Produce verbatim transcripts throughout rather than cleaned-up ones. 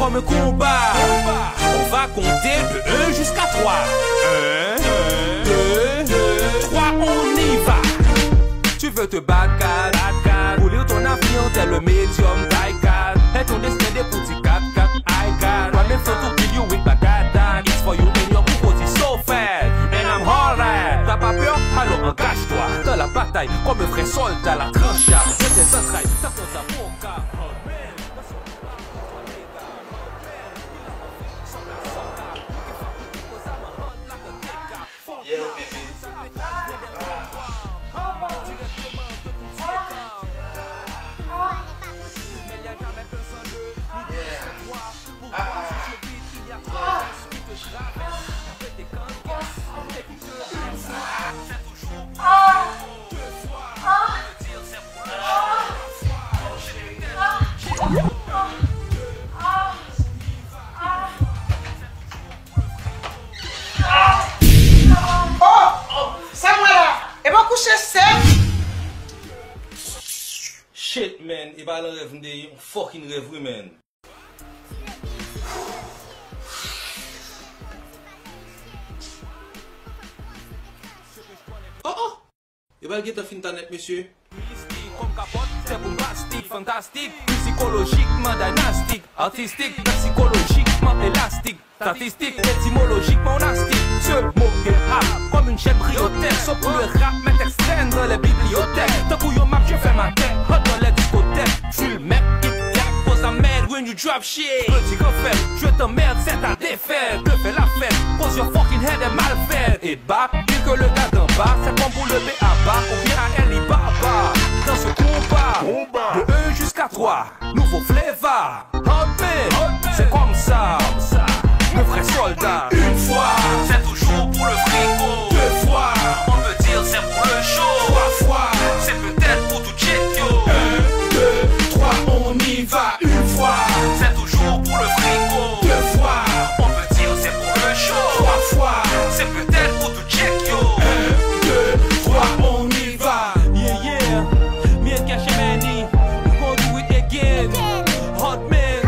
Comme un combat, on va compter de un jusqu'à trois. Un, deux, trois, on y va. Tu veux te battre, kat, kat, kat. Ou lire ton avenir tel le médium, die, kat. Et ton destin des petits kat, kat, I got. Why me front to kill you with my dad, dad. It's for you and your people, it's so fat. And I'm hard at. T'as pas peur? Alors engage-toi dans la bataille. Comme un vrai soldat, la tranche à. Je t'ai sans trahir, ça compte à mon cas. Oh! Sa m wè la? Epi w kouche sèk? Shit, man. E pa nan rèv m te ye, yon fucking rèv, wi, man. Oh, oh! Yo pral gentan fin ta nèt, mesye. Mistik kòm kapòt, se bombastik, fantastik, psikolojikman dinastik, artistik, psikolojikman elastik, statistik, etimolojikman elastik. Ce mot est rap comme une chaîne briotèque, sauf pour le rap, met extrait dans les bibliothèques. Tankou yon map, je fais ma tête, hot dans les discothèques. Full map, Kit Kat, cause I'm mad when you drop shit. Petit reflet, je t'emmerde, c'est ta défaite. Fè lafèt, cause your fucking head est mal faite. Et bah, pire que le gars d'en bas, c'est comme pour le B A B A ou bien A L I Baba. Dans ce combat, de un jusqu'à trois, nouveau flavor. Hot man, c'est comme ça. Le vrai soldat. Une fois, c'est toujours pour le frigo. Deux fois, on peut dire c'est pour le show. Trois fois, c'est peut-être pour tout check yo. Un, deux, trois, on y va. Une fois, c'est toujours pour le frigo. Deux fois, on peut dire c'est pour le show. Trois fois, c'est peut-être pour tout check yo. Un, deux, trois, on y va. Yeah, yeah. Me and Cash Money, we gon' do it again. Hot man,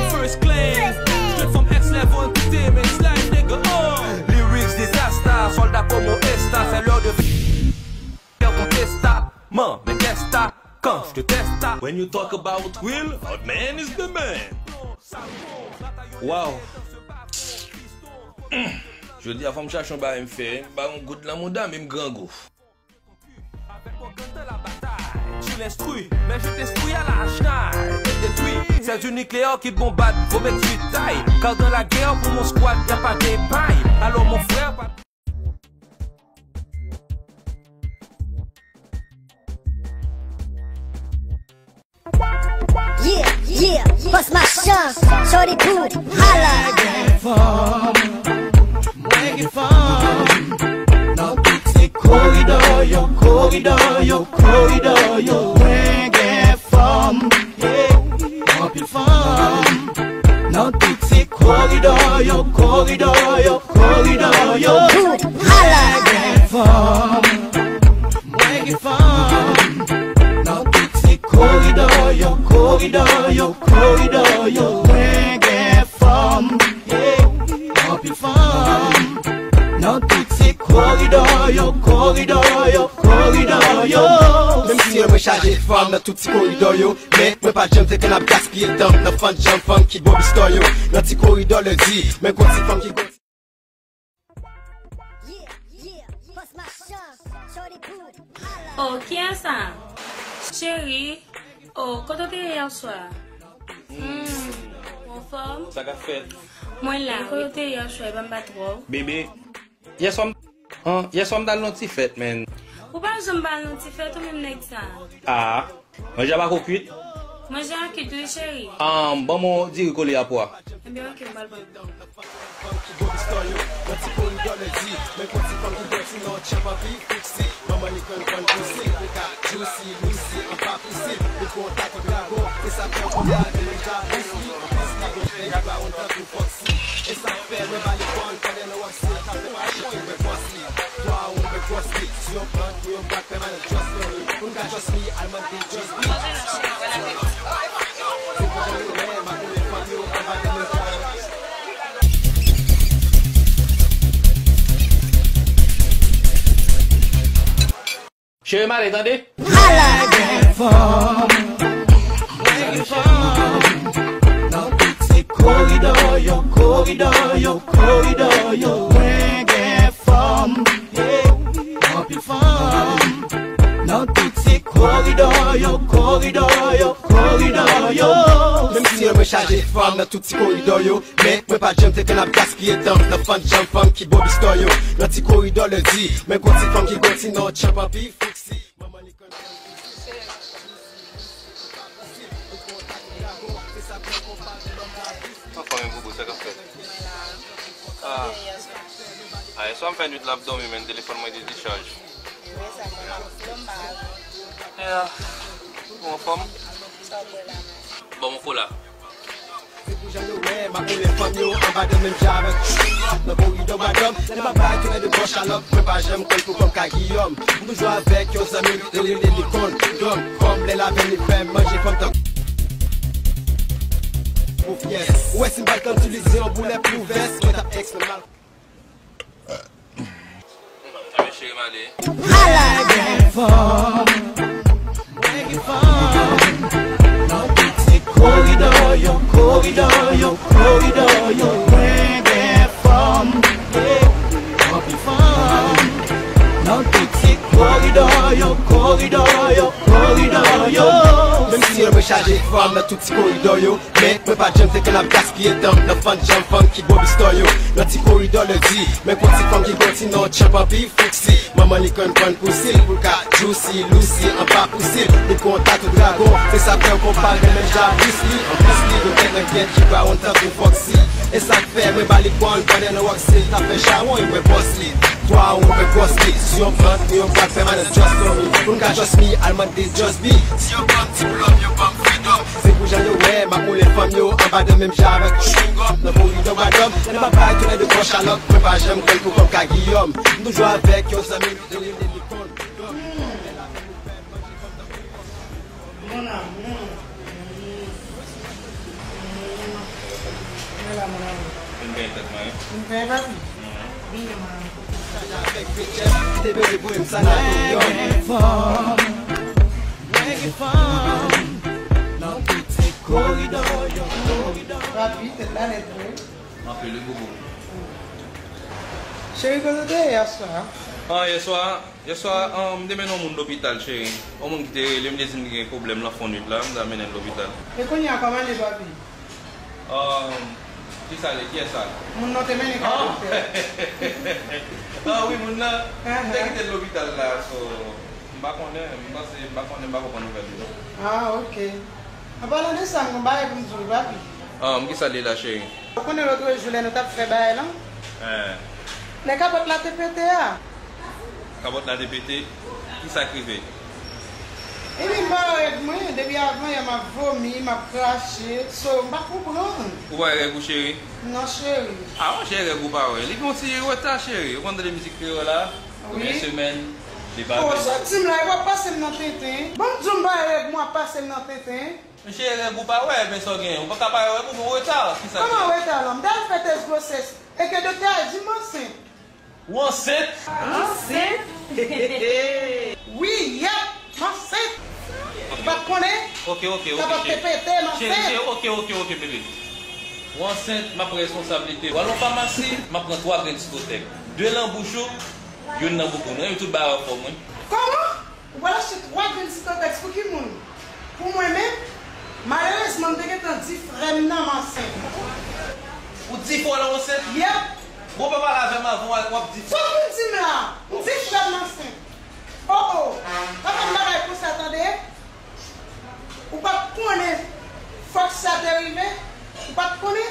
first claim. Straight from X level entertainment, slime nigga, oh. Lyrics disaster, soldat como esta, c'est l'heure de faire ton testament, mais qu'est-ce que t'as quand je te teste? When you talk about will, hot man is the man. Wow. Jodi a fò m chache yon bagay m fè, m pa yon goud nan mouda, men m grangou. Avec mon gun dans la bataille, tu l'instruis, mais je t'instruis à la hache et détruis. C'est du nucléaire qui bombarde vos mecs taille. Car dans la guerre pour mon squad, y a pas d'épargne. Alors mon frère, pas Yeah, yeah, bust my chance, shorty cool, holla. Mwen gen fanm, mwen gen fanm. Nan tout se koridò yo, koridò yo, koridò yo. Mwen gen fanm, yeah, anpil fanm. Nan tout se koridò yo, koridò yo, koridò yo. Good, holla. Mwen gen fanm, mwen gen fanm. Nan tout se koridò yo, koridò yo, koridò yo. Mwen gen fanm, yeah, anpil fanm. Nan tout se koridò yo, koridò yo, koridò yo. Menm si mwen, mwen chaje fanm nan tout ti koridò yo, men mwen pa janm te konn ap gaspiye tan m nan fann jan fanm ki bon bistò yo. Nan ti koridò lèdi, men gon ti fanm ki gon ti. Oh, kiyès sa? Cheri, oh, kote w te ye yè swa? Hmm, ou anfòm? Sa k ap fèt? Mwen la, kote w te ye yè swa, e pa m pa twò. Bebe, yèswa m, an, yèswa m t al nan ti fèt, man. Ou pa janm pa al nan ti fèt, ou menm nèg sa. Ah, manje a pako kwit? Manje a kwit, wi, cheri. Ah, ban m yon diri kole a pwa. Ebyen, oke, m pral pran. Fanm ki bon bistò yo, nan ti koridò lèdi, men gon ti fanm ki dèti nan yon tchanp anvi fiksi. Manman li konn fann pousi, li ka juicy, lucy, anba pousi, li gon taki dragon, e sa fè yon fanm pa al nan manja Bruce Lee, anplis li gon figi bawon tankou Foxy. E sa fè mwen ba li kòn, pandan nan wòk si l ka fè pa bon, li wè bòs li. Twa ou wè bòs li, si yon plant ou yon bak, fè mal just know me. Pou n ka trust me, al mande just be. Se konjan yo lè, m a konnen fanm yo, anba de men Cheri m ale, tande. Ala! Gen fanm, gen fanm. Nan tout se koridò yo, koridò yo, koridò yo. Mwen gen fanm, yeah. Anpil fanm. Nan tout se koridò yo, koridò yo, koridò yo. Menm si mwen chaje fanm nan tout ti koridò yo, men mwen pa janm te konn ap gaspiye tan nan fann janm fanm ki bòbistò yo. Nan ti koridò lè di, men gon ti fanm ki gon ti non tchanpan pi fiksi. Manman li konn. Anfòm, bobo, sa k ap fèt? Ah. Ah, yèswa m fè nwit la ap dòmi, men telefòn mwen te dichaj. Yeah. Ou anfòm? Ban m yon kola. Se pou jan yo wè m ap woule fanm yo anba de menm jan avèk chewing gum nan koridò Bwadòm. Lè m ap bay tounen de bò chalòp, mwen pa janm konn pou kòm ka Giyòm. M toujou avèk yon zanmi m, yo rele li Kondòm. Kòm lè lavèni fè m manje fanm tankou konfyès. Ou wè si m pa t konn itilize yon boulèt pou vès, mwen t ap èkstrèmman. Ebyen, cheri m ale. Ala! Gen fanm, mwen gen fanm. Nan tout se koridò yo, koridò yo, koridò yo. Mwen gen fanm, yeah. Anpil fanm. Nan tout se koridò yo, koridò yo, koridò yo. Menm si mwen chaje fanm nan tout ti koridò yo, men mwen pa janm te konn ap gaspiye tan nan fann janm fanm ki bòbistò yo. Nan ti koridò lè di, men gon ti fanm ki gon ti non tchanpan pi fiksi. Manman li konn fann pou sil, pou l ka juicy, Lucy, anba pou sil. Li gon tatou dragon, se sa fè yo konpare menm jan ak Bruce Lee. An plis li gon tèt nan kèt ki brawon tankou Foxy. E sa k fè mwen ba li kòl pandan nan Roxy, t ap fè chawony, mwen bòs li. Twa ou mwen bòs li, si yon plant, ni yon plant pèmanan, just know me. Pou n ka trust me, al mande Just Be. Si yo ban m diplòm, yo ban m freedom. Se pou jan yo wè m ap woule fanm yo anba de menm jan avèk chewing gum nan koridò Bwadòm. Lè m ap bay tounen de bò chalòp, mwen pa janm konn pou kòm ka Giyòm. M toujou avèk yon zanmi m, yo rele li Kondòm. Mon amour. Mwen la, mon amour. Vin benyen tèt mwen, wi. Vin benyen, papi. Vin, mon amour. Papi, tèt la nèt vre. Anpil, wi, bobo. Cheri, kote w te ye yèswa? Ah, yèswa, yèswa, ah, m te mennen yon moun lopital, cheri. Yon moun ki te rele m, li di m li gen pwoblèm lan fon nwit la, m ta mennen l lopital. E kounye a, kòman l ye, papi? Ah, kisa l ye? Kiyès sa? Moun nan te mennen ka doktè. Ah, wi, moun nan. Te kite l lopital la, so, m pa konnen, m panse, m pa konnen, m pa konprann nouvèl li, non. Ah, ok. An palan de sa, m gon bagay pou m di w, papi. Ah, m kisa l ye la, cheri? Ou konnen lòt jou lè nou t ap fè bagay lan? Eh. Lè kapòt la te pete a. Kapòt la te pete? Kisa k rive? Epi m pa wè règ mwen, depi avan yè m ap vomi, m ap krache, so m pa konprann. Ou pa wè règ ou, cheri? Non, cheri. Ah, monchè, règ ou pa wè. Li gen yon ti reta, cheri. Ou konn tande mizik kreyòl la? Wi. Premyè semèn, li pa vini. Ou soti m la, e w ap pase m nan tenten. Bon, m di w m pa wè règ mwen, w ap pase m nan tenten. Monchè, règ ou pa wè, men sa w genyen. Ou pa ka pa wè règ ou, gen yon reta. Kisa? Kòman reta lan? M t al fè tès gwosès. E ke doktè a di m ansent. Ou ansent? Ansent? Wi, yèp, m ansent. Ou pa t konnen? Ok, ok, ok, cheri. Kapòt te pete, m ansent. Cheri, cheri, ok, ok, ok, bebe. Ou ansent, m ap pran responsablite. W al nan famasi, m ap pran twa grenn sitotèk. De nan bouch ou, youn nan bouk ou. Nou renmen tout bagay anfòm, wi. Kòman? Ou pral achte twa grenn sitotèks pou ki moun? Pou mwen menm? Malerezman, m te gentan di frè m nan m ansent. Ou di frè w lan w ansent? Yèp. Bon, w pa pale avè m avan, w ap di frè. Sa w vin di m la? M di frè m ansent. Oh, oh. Pa fè m bagay konsa, tande? Ou pa t konnen fòk sa te rive? Ou pa t konnen?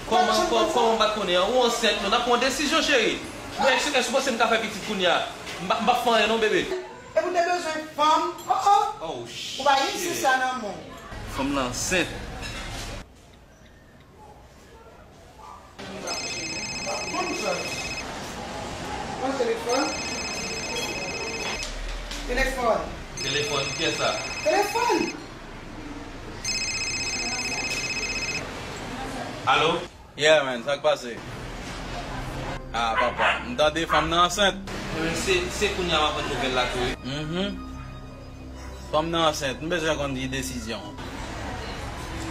Kòman, kò-, kòman m pa t konnen an? Ou ansent, non? N ap pran yon desizyon, cheri. Men èske, èske w panse m ka fè pitit kounye a? M pa, m p ap fè anyen non, bebe. Epi w te bezwen fanm? Oh, oh. Oh, shit. Ou pa gen sens sa nan men w. Fanm lan ansent. Bon, Jòj. Pran telefòn. Telefòn. Telefòn, kiyès sa? Telefòn. Alo? Yeah, man, sa k pase? Ah, papa, m tande fanm nan ansent. Se, se kounye a m aprann nouvèl la tou, wi. Mhm. Fanm nan ansent, m bezwen konn ki desizyon.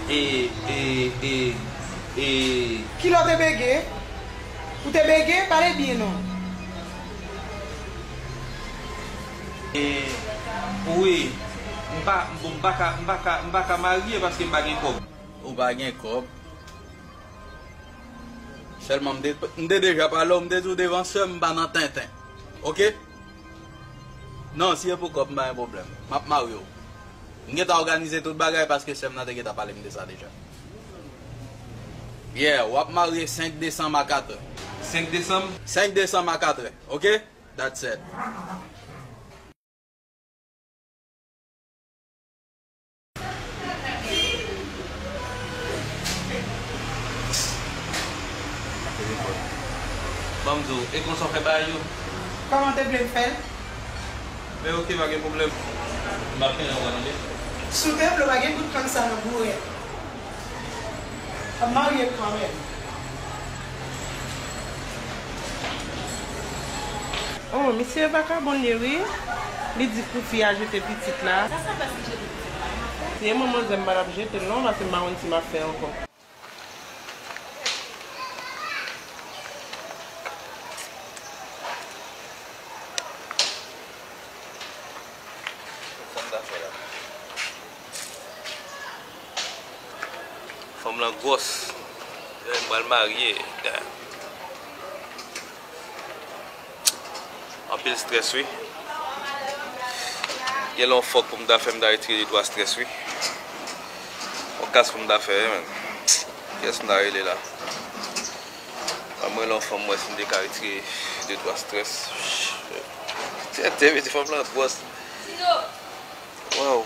E, e, e, e. Kilè w te bege? Ou te bege? Pale byen non. E, wi, m pa, bon, m pa ka, m pa ka, m pa ka marye paske m pa gen kòb. Ou pa gen kòb? Sèlman m te, m te deja pale w, m te di w devan sè m, m pa nan tenten. Oke? Non, si e pou kòb, m pa gen pwoblèm. M ap marye w. M gentan òganize tout bagay paske sè m nan te gentan pale m de sa deja. Yeah, w ap marye senk desanm a katrè. Senk desanm? Senk desanm a katrè, oke? That's it. Ban m di w, e konsa w fè bagay yo? Kòman w te vle m fè l? Men oke, pa gen pwoblèm. M ap fè yon tande. Si w te vle, w pa gen bout kòb sa nan bourèt. Ap marye kanmenm. Oh, misye vakabon li ye wi. Li di pou fi a jete pitit la. Sa sa fè si jete pitit la? Si e manman zen m pa t ap jete l non, paske m pa konn si m ap fè ankò. Fanm nan gwòs. Eh, m pral marye. Damn. Anpil strès, wi. Gen lè yon fòk pou m ta fè, m ta retire de twa strès, wi. Yon kas pou m ta fè, wi, menm. Kiyès m ta rele la? Ban m rele yon fanm, m wè si m te ka retire de twa strès. Tenten, mesye, fanm lan gwòs. Waw.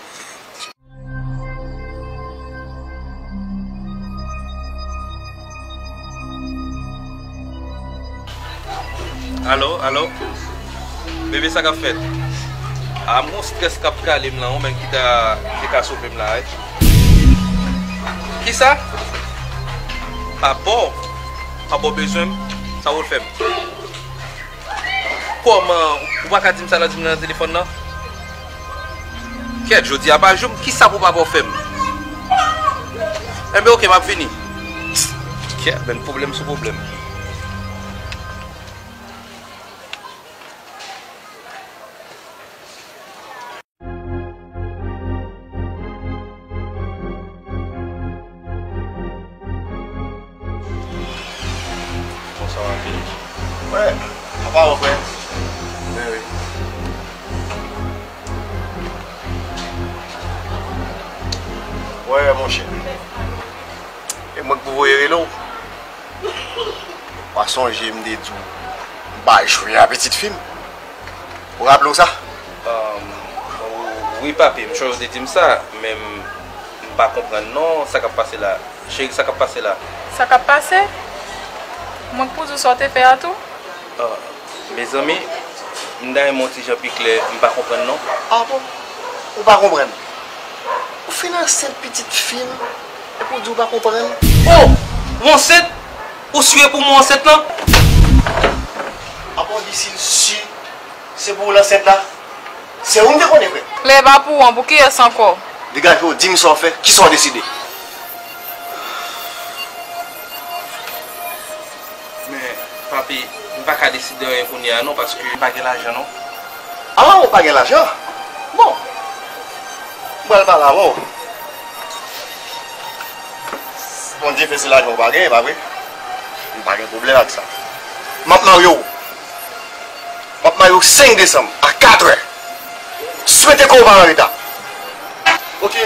Alo, alo. Bebe, sa k ap fèt? A, m gon strès k ap kale m la, ou menm ki ta, ki ka sove m la, wi. Kisa? Papa w? Papa w bezwen m? Sa w fè m? Kòman? Ou pa ka di m sa nan di m nan telefòn nan? Kèt, jodi a pa jou m, kisa pou papa w fè m? Enben, oke, m ap vini. Kèt, men pwoblèm sou pwoblèm. Bonswa, ma fille. Wè, apa ou, frè? Mwen wi. Wè, monchè. E mwen k pou voye rele w. Ou pa sonje m te di w m pa jwe a pitit fi m? Ou raple w sa? Ahn, wi, papi, m sonje w te di m sa, men m, m pa konprann non, sa k ap pase la. Cheri, sa k ap pase la? Sa k ap pase? Mwen k pou di w sa w te fè a tou? Ah, mezanmi, m ta renmen yon ti jan pi klè, m pa konprann non. Ah bon? Ou pa konprann? Ou fin ansent pitit fi m, epi w di w pa konprann? Oh! Ou ansent? Ou si e pou mwen ansent lan? Apa w di si l si se pou ou l ansent la? Se ou m te konnen, frè. Lè e pa pou ou an, pou kiyès ankò? Degaje w, di m sa w fè, kisa w deside? Men, papi, m pa ka deside anyen kounye a non, paske m pa gen lajan non. Ah, ou pa gen lajan? Bon, m pral pale avè w. Bondye fè se lajan ou pa genyen, pa vre? M pa gen pwoblèm ak sa. M ap marye w. M ap marye w senk desanm a katrè. Swete ke w pa an reta. Oke.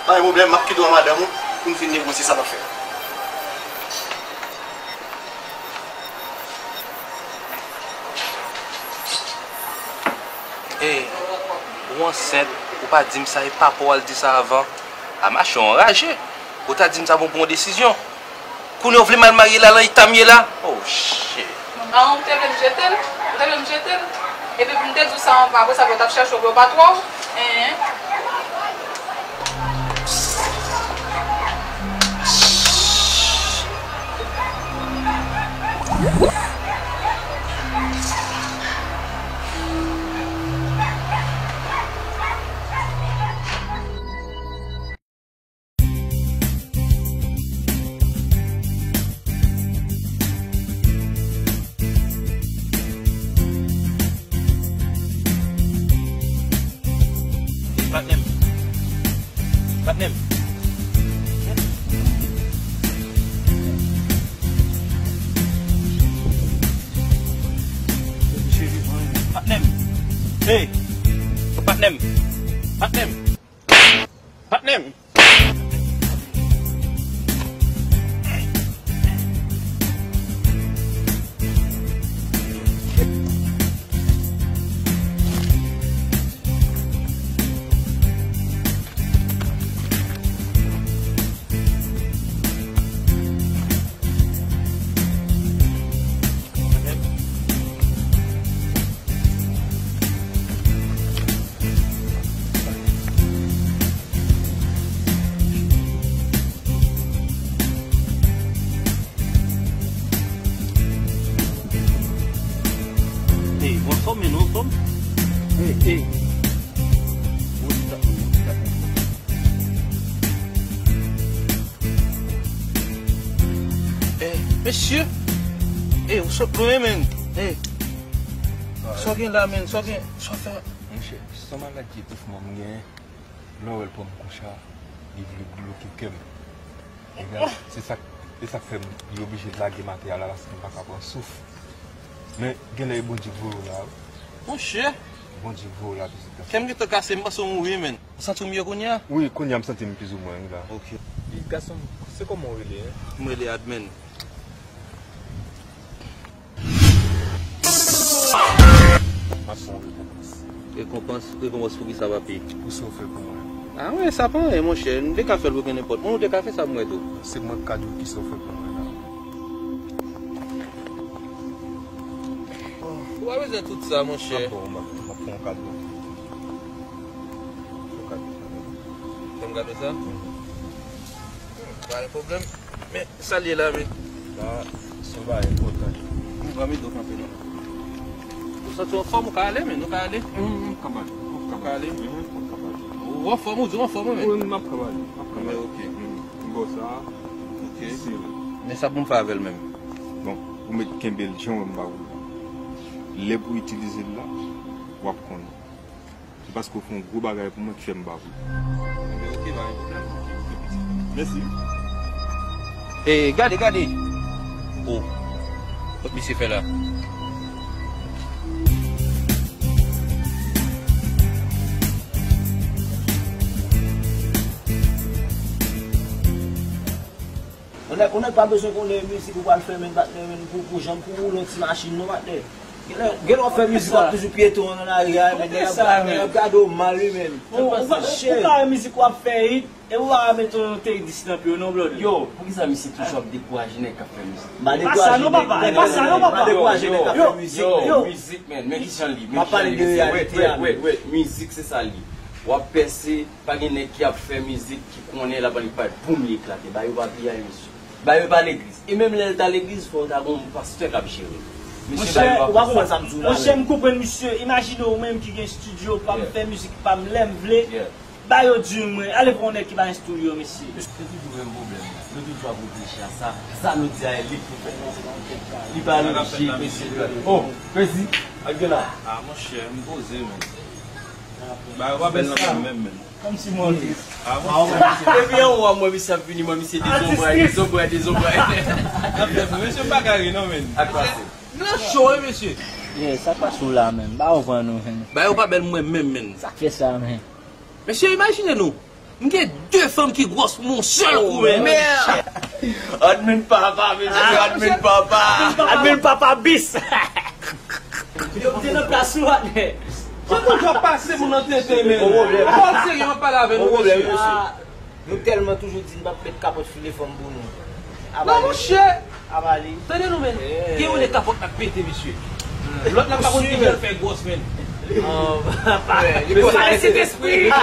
Pa gen pwoblèm, m ap kite w a madanm ou pou n fin negosye sa n ap fè. Ey, ou ansent, ou pa di m sa, e papa w al di sa avan. A mache w anraje. Ou ta di m sa pou m pran yon desizyon. Kounye a w vle m al marye la nan eta m ye la? Oh, shit. Ah, ou te vle m jete l? Ou te vle m jete l? Epi pou m te di w sa anvan, apre sa pou yo t ap chache w pou yo pa twò w? Hein? Patnè m. Patnè m. Hey! Patnè m. Patnè m. Patnè m. Hey, w anfòm, men, w anfòm? Hey, hey. Eh, mesye! Eh, ou sot lwen, men! Eh! Sa w gen la, men? Sa w gen? Sa w fè? Monchè, se yon maladi etouffman m gen. Lè w wè l pran m konsa, li vle bloke kè m. Egal, se sa, se sa k fè m, li oblije lage m atè a la, paske m pa ka pran souf. Men, genlè e Bondye k voye w la, wi. Monchè! Bondye k voye w la, pitit gason. Kè m gentan kase, m panse w mouri, men. Ou santi w mye kounye a? Wi, kounye a m santi m plizoumwen, wi, la. Ok. Pitit gason m, se kòman w rele, en? M rele Admin. M ap fè yon rekonpans. Rekonpans? Rekonpans pou kisa, papi? Pou sa w fè pou mwen. Ah wi, sa pa anyen, monchè. Nou te ka fè l pou gen nenpòt moun, nou te ka fè sa pou mwen tou. Se mwen k ka di w kisa w fè pou mwen la. Ou pa bezwen tout sa, monchè. M ap fè w, m ap, m ap fè yon kado. Yon kado. Fè m kado sa? Mhm. Pa gen pwoblèm. Men, sa l ye la, men? La, se yon bagay enpòtan. Ou pa mete w kanpe, non. Ou santi w anfòm, ou ka ale, men, ou ka ale. M, m ap kapab. Ou ka ale? Mhm, m ap kapab. Ou anfòm, ou di w anfòm, men. Wi, m ap kapab. M ap kapab. Men, ok. Mhm. M bò sa. Ok. Sere. Men sa pou m fè avè l menm? Bon, ou mèt kenbe l jan w wè m ba ou l la. Lè pou itilize l la, w ap konnen. Se paske w fè yon gwo bagay pou mwen ki fè m ba pou. Enben, ok, pa gen pwoblèm. Mèsi. E, gade, gade. O. Kot misye fè la? Yon nèg, yon nèg pa bezwen konnen mizik ou pral fè, men, patnè, men, pou, pou janm pou woule yon ti machin, non, patnè. Genlè, genlè w ap fè mizik, w ap toujou pyete nan lari a, men, nèg ap, nèg ap gade w mal, wi, men. Ou, ou, ou pa wè mizik w ap fè, hit, e ou pa mete yon T X nan pye w, non, brother. Yo, poukisa misye toujou ap dekouraje nèg k ap fè mizik? M pa dekouraje nèg, m pa dekouraje nèg k ap fè mizik, men. Yo, yo, yo, mizik, men, men kijan l ye, men kijan l ye, mesye. Wè, wè, wè, mizik, se sa l ye. W ap pèse, pa gen nèg ki ap fè mizik ki konnen l ap pale pa boum li eklate. Ba yo pa piyay, mesye. Ba yo pa legliz. E menm lè l ta legliz, fò w ta gon pastè k ap jere l. Mesye, ba yo pa fè sa. Monchè, m konprann misye. Imajine w menm ki gen estidyo pa m, fè mizik pa m lè m vle. Ba yo di m, mwen, ale pran yon nèg ki ba estidyo, mesye. Se toujou menm pwoblèm nan. Nou toujou ap reflechi a sa. Sa nou di a e li k pou fè. Li pa reflechi, mesye. Oh, Crazy, ak gen la. Ah, monchè, m poze, men. Ba yo pa bèl nan menm, menm, menm. Kòmsi mwen tris. Ah bon? Depi anwo a, mwen, misye ap vini, mwen, misye dezonbray, dezonbray, dezonbray. Mesye, m pa ka ri, non, men. Ak pase. Nan cho, wi, mesye. Yeah, sa k pase w la, menm? Ba yo van nou, menm. Ba yo pa bèl mwen menm, menm. Sa k fè sa, menm? Mesye, imajine nou. M gen de fanm ki gwòs pou mwen yon sèl kou, menm. Admin papa, mesye, admin papa. Admin papa bis. Yo te nan plas ou, patnè. Jan nou ap pase moun nan tenten, men. Pòl serye, m ap pale avè nou, mesye. Ah, nou tèlman toujou di n p ap met kapòt file fanm pou nou. Non, monchè. Aba li. Tande non, men. Gen yon lè kapòt n ap pete, mesye. Lòt la pa konn kijan l fè gwòs, men. Pale Sentespri.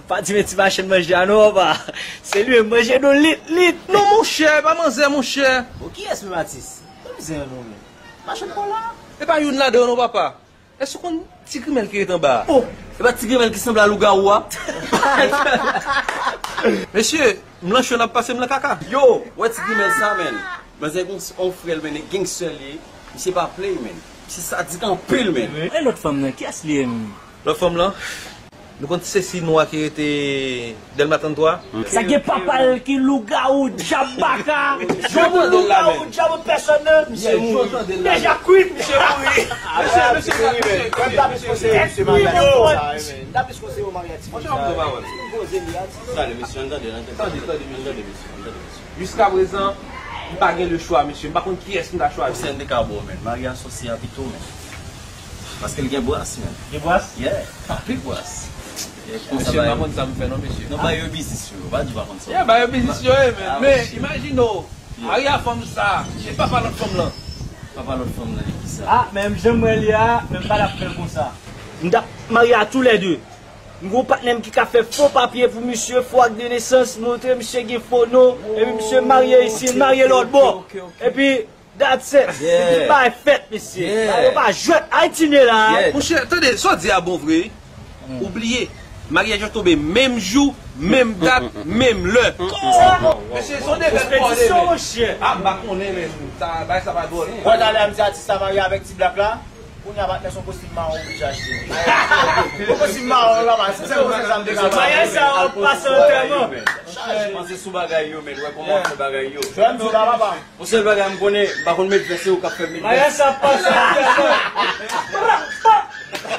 Pa di men ti machann manje a non, papa. Se li menm manje nou lit, lit. Non, monchè, pa manzè, monchè. Bon, kiyès menm atis? Mizè non, men. Machann kòla. E pa youn ladan yo non, papa. Èske w konn Ti Grimèl ki ret anba a? Oh! E pa Ti Grimèl ki sanble a lougawou a? Mesye, m lan cho n ap pase m lan kaka. Yo, wè Ti Grimèl sa, men. Manzè gon on frè l, men, e gangster li ye. Misye pa play, men. Misye sadik anpil, men. E lòt fanm nan, kiyès li ye, menm? Lòt fanm lan? Nou konn Sesi Nwa ki rete Dèlma tranntwa? Sa gen papa l ki lougawou, djab baka, yon lougawou, djab an pèsòn nan. Misye mouri. Deja kwit. Misye mouri. Mesye, mesye, mesye, mesye. M ta plis konseye misye Maria ti konsa, wi, men. M ta plis konseye w Maria ti konsa. Monchè, w ap pran pawòl. Poze li a ti. Tande, mesye, ann tande, ann tande. Tande, tande, mesye. Ann tande, mesye, ann tande, mesye. Jiskaprezan, m pa gen lechwa, mesye. M pa konn kiyès m ta chwazi. Konsèy m te ka ba w, men. Maria sòsyè a pito, men. Paske l gen bras, men. Gen bras? Yeah, anpil bras. E konsa. Mesye, m pa konn sa m fè non, mesye. Non, ba yo biznis yo. Pa di w pa konn sa. Yeah, ba yo biznis yo, men. Men, imajine w. Maria fanm sa, e papa lòt fanm lan. Papa lòt fanm lan, e kisa? Ah, men jan m wè li a, men m pa t ap fè l konsa. M t ap marye a toulède. M gon patnè m ki ka fè fo papye pou misye, fo ak de nesans, montre misye gen fo non, epi misye marye isi, l marye lòt bò. Epi, that's it. Bagay fèt, mesye. Bagay yo pa jwèt. Ayiti n ye la. Monchè, tande, sa w di a bon vre. Ou bliye, maryaj yo tonbe menm jou, menm dat, menm lè. Mesye, se yon devèl kòde, men. Ah, m pa konnen, men sa, bagay sa pa dwòl. Wè, talè a m di atis la marye avèk ti blak la. Kounye a, patnè, se yon kostim mawon ou oblije achte. Yon kostim mawon, papa, se sèl konsèy sa m te ka ba w. Maryaj sa yo pase antèman. Panse sou bagay yo, men, wè kòman w ap fè bagay yo. Frè m di w la, papa. Yon sèl bagay m konnen, m pa konn met vès, se ou k ap fè m met vès. Maryaj sa pase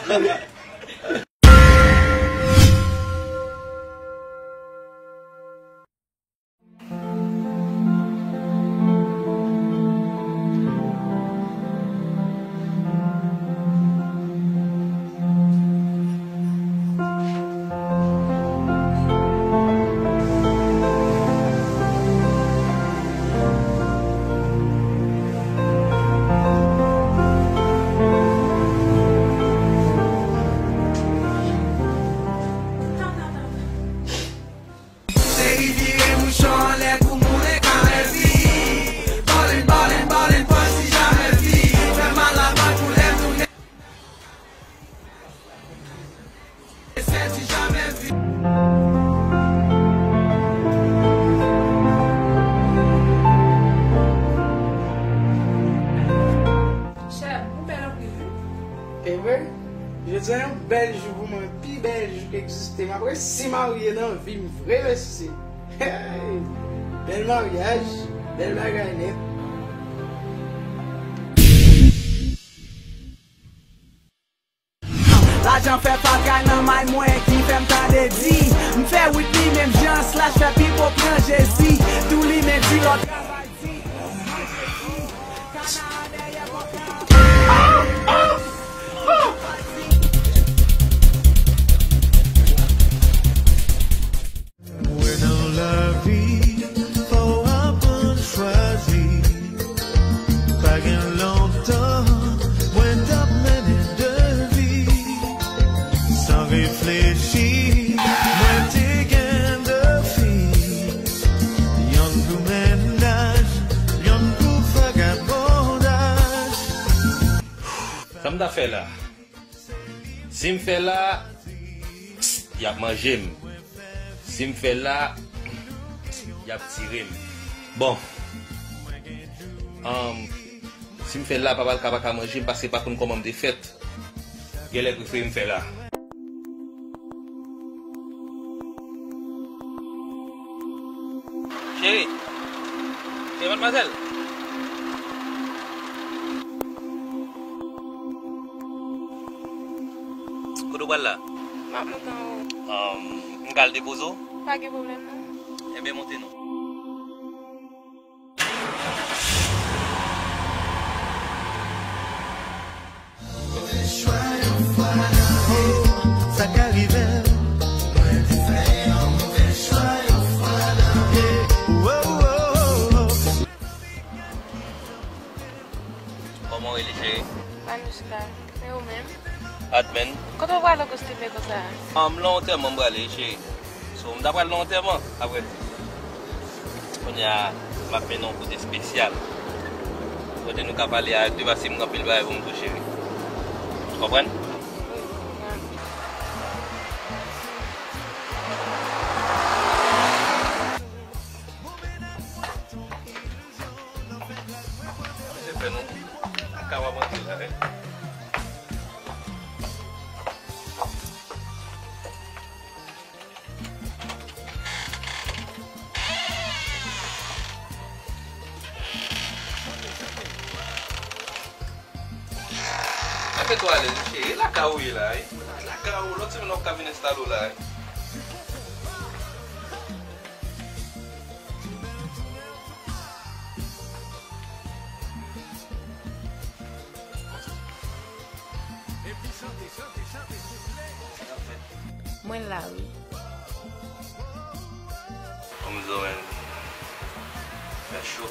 antèman. Seri vire mouchon anlè pou moulen kare vi. Ballin', ballin', ballin', pansi jamè vi. Fè mal avan koulè tounen. Sèti jamè vi. Chè, ou bèl anpil, wi. E vre? Jodi a yon bèl jou pou mwen, pi bèl jou ki egziste. M ap resi marye nan vi m vre, mesye. Hey! Bèl maryaj, bèl bagay nèt. Lajan fè pagay nan may mwen ki fè m tande di. M fè Whitney menm jan, Slash fè Pipo pran Jezi. Tou limen di lòt travay di. Mwen nan lavi, fò w aprann chwazi. Pa gen lontan, mwen t ap mennen de vi. San reflechi, mwen te gen de fi. Yonn pou mennaj, yonn pou vagabondaj. Sa m ta fè la? Si m fè la, y ap manje m. Si m fè la, y ap tire m. Bon. Anm, si m fè la, papa l ka pa ka manje m paske l pa konn kòman m te fèt. Genlè prefere m fè la. Cheri. Cheri, madmwazèl. Kote w pral la? M ap monte anwo. Anm, m ka al depoze w? Pa gen pwoblèm, non. Enben, monte non. Sa ka rive. Mwen te fè yon move chwa yon fwa nan vi. Kòman w rele, cheri? Manuska. E ou menm? Admin. Kote w prale kostim konsa? Anm, lan antèman m prale, cheri. So, m ta pral lan antèman, apre. Kounye a, m ap mennen w kote espesyal. Kote nou ka pale a de, paske m gen anpil bagay pou m di w, cheri. Ou konprann? Wi, m konprann. Misye fè nou kapab antre la, wi. Mete w alèz, cheri. E lakay ou ye la, wi. Lakay ou, lòt semèn w ap ka vin enstale w la, wi. Mwen la, wi. Kòm zòrèy fè cho.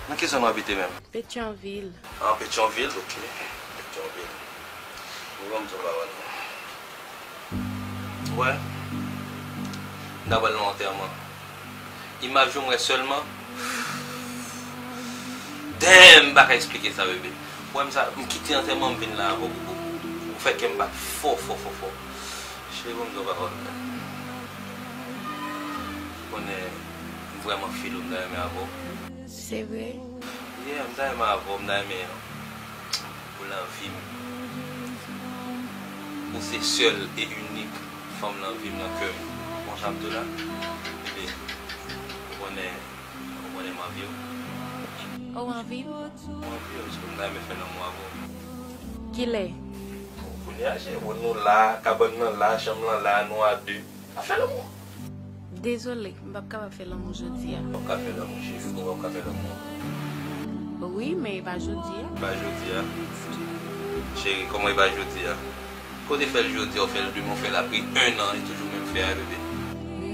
Nan ki zòn w abite menm? Petyonvil. Ah, Petyonvil, ok. Petyonvil. Ou ban m di yon bagay non. Wè, m ta pral nan antèman. Imaj yo m wè sèlman. Damn, m pa ka eksplike sa, bebe. Ou wè m sa, m kite antèman, m vin la avè w, bebe. Ou fè kè m bat fò, fò, fò, fò. Cheri, ban m di yon bagay. Ou konnen, m vrèman feel ou, m ta renmen avè w. Se vre? Yeah, m ta renmen avè w, m ta renmen ou nan vi m. Ou se sèl e inik fanm nan vi m, nan kè m. Ou konprann sa m di w la? Bebe, ou konnen, ou konnen m anvi w. Oh, ou anvi m? M anvi w, paske m ta renmen fè lanmou avè w. Kilè? Bon, kounye a, cheri, bon, nou la, kabann nan la, chanm lan la, nou a de. N ap fè lanmou. Dezole, m p ap kapab fè lanmou jodi a. W ap ka fè lanmou, cheri, kòman w ap ka fè lanmou? Wi, men e pa jodi a. E pa jodi a. Cheri, kòman e pa jodi a? Kote fè l jodi a, ou fè l demen, ou fè l apre en an, e toujou menm fè a, bebe?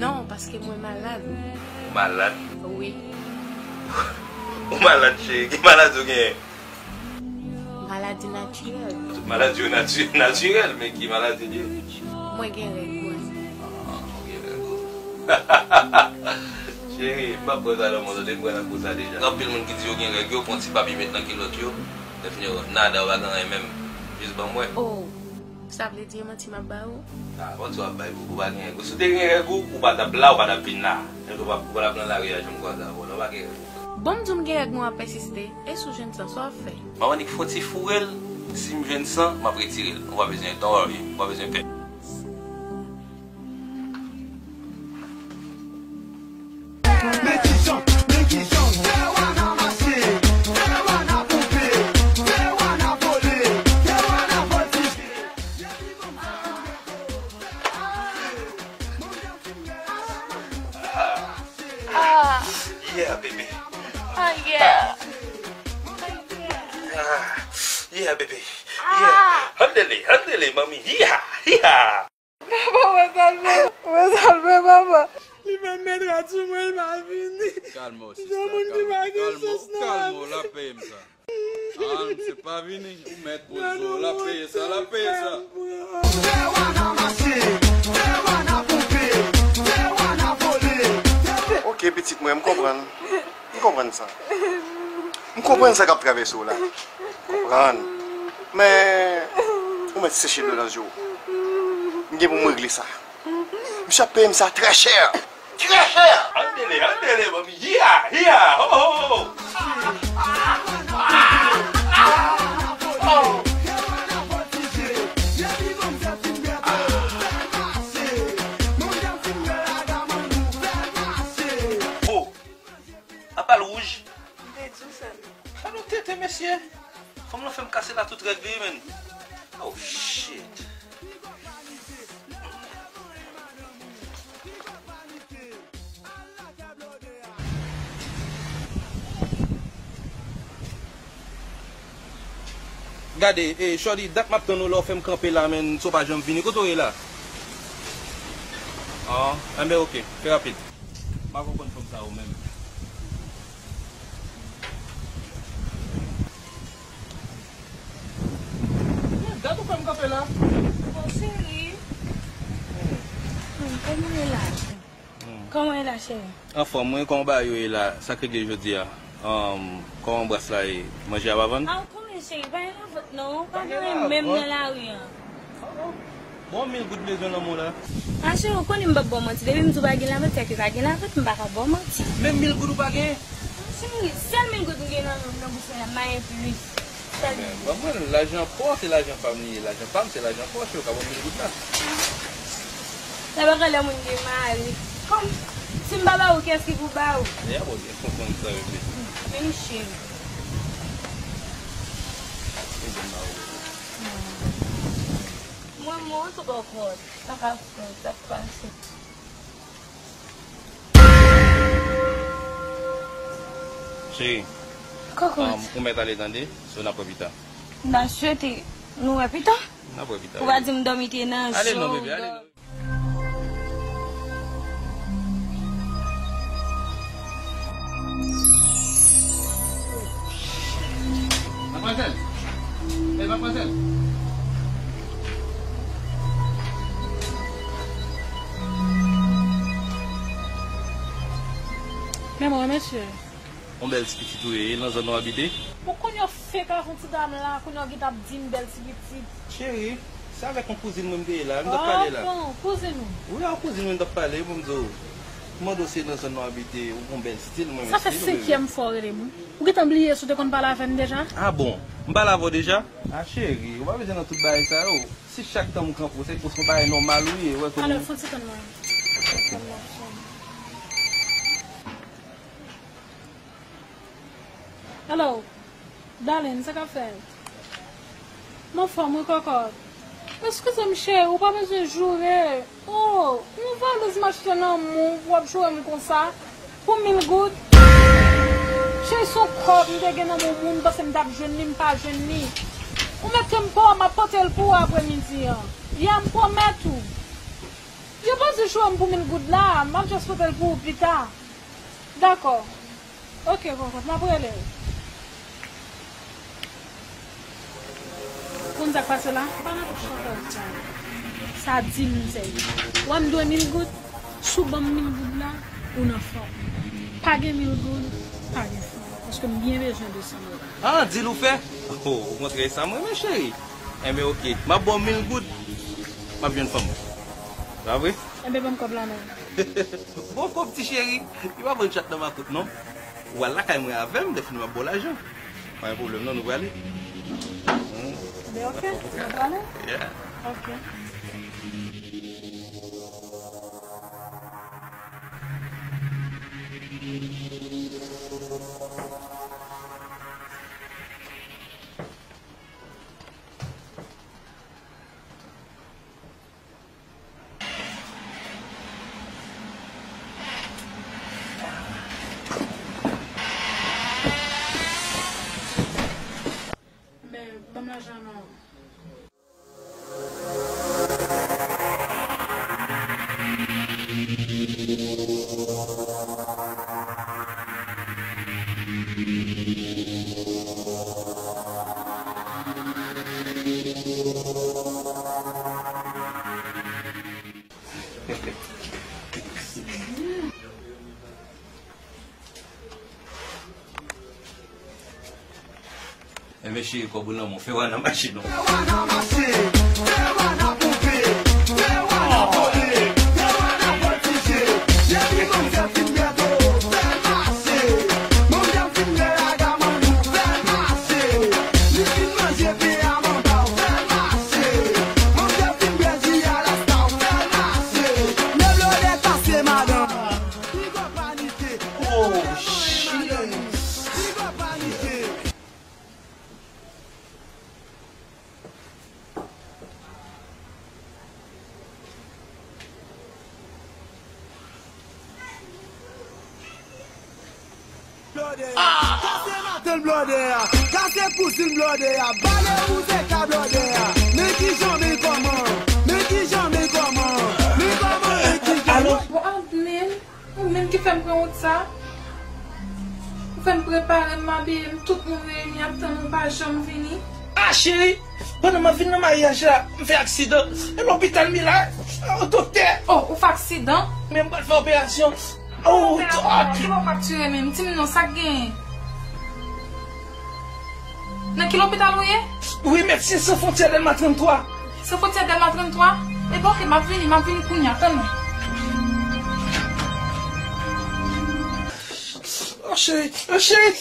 Non, paske mwen malad. Ou malad? Wi. Ou malad, cheri, ki maladi w genyen? Maladi natirèl. Tout maladi yo nati-, natirèl, men ki maladi li ye? Mwen gen règ mwen. Ah, ou gen règ ou. Cheri, m p ap pran sa nan men w, tande, m pran nan kou sa deja. Gen anpil moun ki di yo gen règ yo, pran ti papye met nan kilòt yo, lè fini yo nada, yo pa gen anyen menm. Jis ban m wè. Oh, sa vle di e manti m ap ba ou? Ah, manti w ap bay, boo, ou pa gen règ ou. Si w te gen règ ou, ou pa t ap la, ou pa t ap vin la. Ou pa, ou pa t ap nan lari a, janm kwaze avè w la, ou pa gen règ ou. Bon, m di w m gen règ mwen, w ap pèsiste. E si w jwenn sa, sa w ap fè? Manman Nik fè yon ti foure l, si m jwenn san, m ap retire l. Ou pa bezwen, don't worry, ou pa bezwen pè. Men ki jan, men ki jan, marijuana mache, marijuana ponpe, marijuana vole, marijuana vòltije. Ah. Yeah, baby. Ah, yeah. Ah, yeah, baby. Yeah. Andele, andele, mami. Hiha, hiha. Papa, mwen salve. Mwen salve, papa. Li fè mèt rad sou mwen, li pa vini. Kalme w, sista. Yon moun ki pa gen sans nan lavi. Kalme w, l ap peye m sa. Ah, misye pa vini. Ou mèt poze w. L ap peye sa, l ap peye sa. Ok, pitit mwen, m konprann. M konprann sa. M konprann sa k ap travèse w la. Konprann. Men, ou mèt seche dlo nan zye w. M gen pou m regle sa. Misye ap peye m sa trè chè. Trè chè! Andele, andele, mami. Hiya, hiya, ho, ho, ho. Oh, apa l wouj? M te di w sa. Gade yon tete, mesye. Fanm lan fè m kase la tout règ li, man. Oh, shit. Gade, eh, shorty, dat m ap tann ou la, w fè m kanpe la, man, si w pa janm vini. Kote w ye la? Ah, enben, ok, fè rapid. M pa konprann fanm sa yo menm. Dat ou fè m kanpe la? Bon, cheri. Hmm, kòman w ye la? Hmm. Kòman w ye la, cheri? Anfòm, wi, kòman bagay yo ye la? Sa k regle jodi a? Anm, kòman bras la ye? Manje a pa vann? Ah, ou konnen, cheri, pa gen lavant non, pa gen anyen menm nan lari an. Bon, mil goud m bezwen nan men w la. Ah, cheri, ou konnen m p ap ba w manti. Depi m di w pa gen lavant, se ke pa gen lavant, m pa ka ba w manti. Menm mil goud ou pa gen? Ah, cheri, sèl mil goud m gen nan, nan bouch mwen la, m pa gen plis. Sèl mil. Ban mwen l, lajan pa w, se lajan pa m li ye. Lajan pa m, se lajan pa w, cheri, ou ka ban m mil goud la. Sa pa gen lè moun gen mari. Kòm se M pa ba ou, kiyès ki pou ba ou? Deja bon, gen konprann sa yo vle. Vini cheri. Vin ba ou. Mwen, mwen, tou bò kòd. Sa ka fè, sa k pase. Cheri, Koko. Um, ou mèt ale tande, so n ap wè pita. M ta swete nou wè pita. N ap wè pita. Ou pa di m dòmi te nan zon. Ale non, bebe, ale non. Madmwazèl! Ey, madmwazèl! Men mwen, mesye. Yon bèl ti pitit ou ye, e nan zòn nou abite? Bon, kounye w fenk avè yon ti dam la, kounye w gentan ap di m bèl ti pitit. Cheri, se avèk yon kouzin mwen m te ye la, m t ap pale la. Ah, bon, kouzin ou? Wi, a yon kouzin mwen m t ap pale, bon, m di w. M mande w si e nan zòn nou abite, ou gon bèl stil, mwen renmen stil ou, bebe. Sa fè senkyèm fwa w rele m wi. Ou gentan bliye si w te konn pale avè m deja? Ah bon, m pale avè w deja? Ah, cheri, ou pa bezwen nan tout bagay sa yo. Si chak tan m kanpe w, se paske yon bagay nòmal ou ye, ou wè tou. Alò, fon ti tann mwen. Fon ti tann mwen. Hello, darling, sa k ap fèt? M anfòm wi, kòkòt. Eskize m, cheri, ou pa bezwen joure. Oh, yon valiz m achte nan men w, w ap joure m konsa? Pou mil goud? Cheri, se yon kòb m te gen nan men yon moun, m panse m t ap jwenn li, m pa jwenn li. Ou mèt ke m pa w, m ap pote l pou ou apremidi an. Ya, m pwomèt ou. Yo pa dwe joure m pou mil goud la, m ap just pote l pou ou pita. Dakò. Ok, kòkòt, m ap rele w. Konn sa k pase la? Pa nan tout chantèz sa. Sa di m sèvi. Ou wè m dwe mil goud? Si w ban m mil goud la, ou nan fòm. Pa gen mil goud, pa gen fòm. Paske m byen bezwen de san dola. Ah, deal ou fè? Oh, okontrè, sa m renmen, cheri. Enben, ok. M ap ba w mil goud, m ap jwenn fanm. Pa vre? Enben, ban m kòb la non. Bon kòb, ti cheri. Li pa pran chat nan makout, non. Ou al lakay mwen avè m, lè fini m ap ba w lajan. Pa gen pwoblèm, non, nou prale. Hmm. Enben, ok, nou prale? Yeah. Ok. Men, ban m lajan non. Enben cheri, kòb ou nan men w, fè wana mache non. Fè wana mache, fè wana ponpe, fè wana vole, fè wana vòltije. Depi manzè fin bèto, fè l mache. Manzè fin bèl a gaman nou, fè l mache. Li fin manje pen a manba w, fè l mache. Manzè fin bèl jiyalasta w, fè l mache. Lè blòdè kase madanm. Piga panike. Oh, shit. Piga panike. Blòdè a, kase matant blòdè a, kase kouzin blòdè a, bale wouze ka blòdè a. Men kijan, men kòman, men kijan, men kòman, men kòman, men kijan. Alo? Bon, Admin, ou menm ki fè m pran wout sa. Ou fè m prepare m, m abiye m, tout moun reyini ap tann ou, ou pa janm vini. Ah, cheri, pandan m ap vin nan maryaj la, m fè aksidan. E lopital m ye la, o doktè. Oh, ou fè aksidan? Men m pral fè operasyon. Oh, doktè. Ki bò w faktire menm? Di m non, sa k genyen? Nan ki lopital ou ye? Wi, Medsen San Fwontyè Dèlma tranntwa. San Fwontyè Dèlma tranntwa? Ebyen, ok, m ap vini, m ap vini kounye a, tann mwen. Oh, cheri, oh, cheri.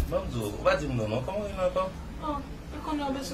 Ban m di w, ou pa di m non, non. Kòman w rele ankò? Oh, ou konnen w bezwen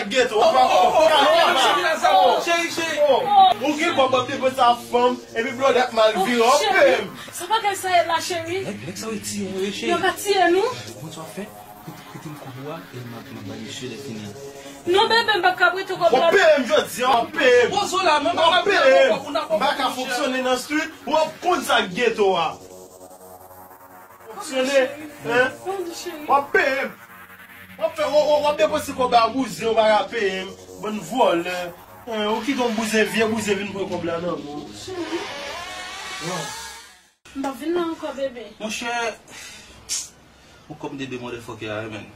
ak geto. Ou pa konprann. Cheri, cheri. Ou gen kòb w ap depanse ak fanm, epi blòdè ap mal vire, w ap peye m. Sa bagay sa ye la, cheri? Nèg, nèg sa yo tiye nou, wi, cheri. Yo ka tiye nou? Bon, sa w ap fè? Prete m kòb ou a, e m ap, m ap bay misye lè fini. Non, bebe, m p ap ka prete w kòb la. W ap peye m jodi a, w ap peye m. Poze w la, men m pa ka peye w. M pa ka fonksyone nan street, w ap konn sa k geto a. Fonksyone, hein? W ap peye m. W ap fè, w, w, w ap depanse kòb a bouzen, w pa ka peye m. Bann vòlè. Hein, ou kite yon bouzen, vye bouzen vin pran kòb la nan men w. Bon. M p ap vin la ankò, bebe. Monchè, ou kòm de de motherfucker a, man.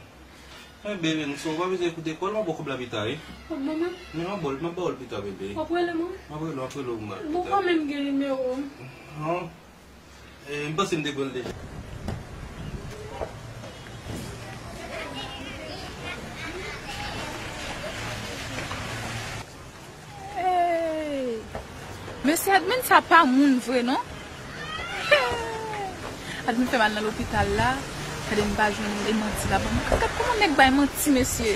Men bebe, m sou pa bezwen koute kòl, m ap ba w kòb la pita, wi. W ap ban mwen? Men m ap ba w, m ap ba w l pita, bebe. W ap rele mwen? M ap rele w, m ap rele w, m ap ba w l pita. Ou pa menm gen nimewo m. Non. Eh, m panse m te pran l deja. Hey! Mesye, admin sa pa moun vre, non? Hey! Admin fè m al nan lopital la. Gade m pa jwenn li, manti la ban m. Gad kòman nèg bay manti, mesye.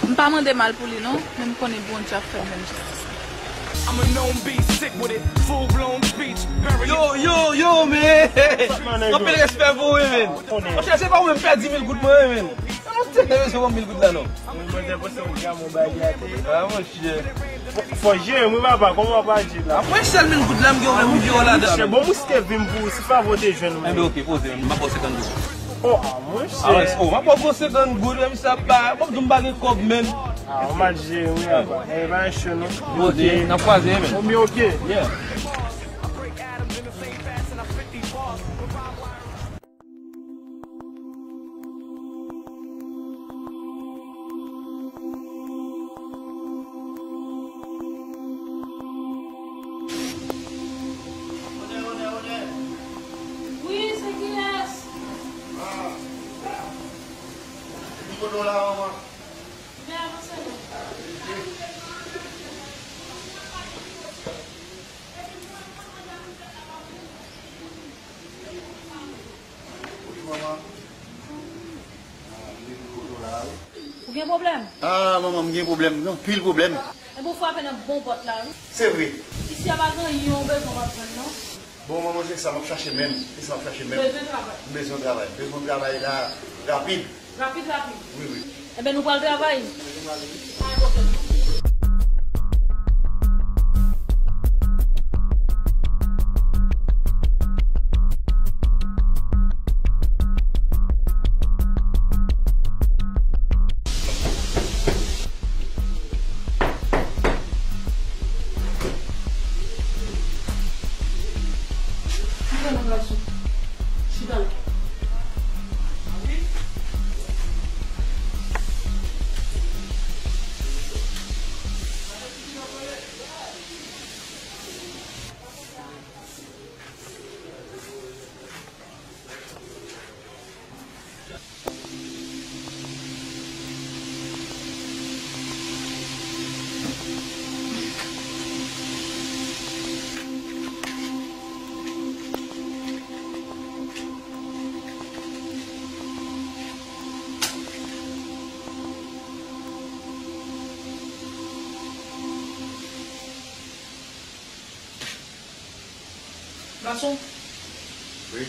M pa mande mal pou li, non, men m konnen Bondye ap fè m menm jistis. I'm a known beast, sick with it, full blown speech, very Yo, yo, yo, men! Anpil respè pou ou, men! Monchè, se pa ou menm pèdi mil goud mwen, men! Nan tèt mwen se yon mil goud la non. Mwen te panse yon gamo bagay atè. Ah, monchè. Fò jere mwen papa, kòman w ap aji la? Apre sèl mil goud la, m gen yon mil goud ladan. Monchè, bon, mwen se vin pou ou, si favè w te jwenn mwen. Enben, oke, poze, m ap ba w senkant goud. Oh, ah, monchè. Ah, oh, m ap ba w senkant goud, menm sa pa. Bon, m pa gen kòb, menm. Ah, ou mal jere, wi, papa. Eh, pa enchè, non. Poze, n ap kwaze, men. Oke, oke. Yeah. Wi, se kiyès? Ah. Ki kote w la, manman? Vin avanse non. Wi, manman. Ah, m vin kote w la, wi. Ou gen pwoblèm? Ah, manman, m gen pwoblèm, anpil pwoblèm. Enben, w frape nan bon pòt la, wi. Se vre. Isi a pa gen anyen w bezwen w p ap jwenn, non. Bon, manman, se sa, m ap chache menm. Se sa, m ap chache menm. Bezwen travay. M bezwen travay. M bezwen travay la, rapid. Rapid, rapid. Wi, wi. Enben, nou pral travay. Pa gen pwoblèm. Gason. Wi.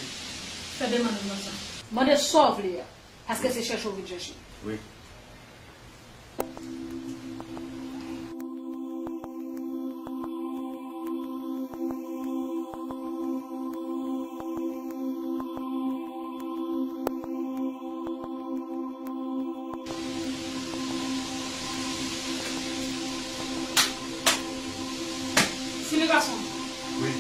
Fè demann nan sa. Mande sa w vle a. Paske se chèche w vin chèche. Wi. Simi gason. Wi.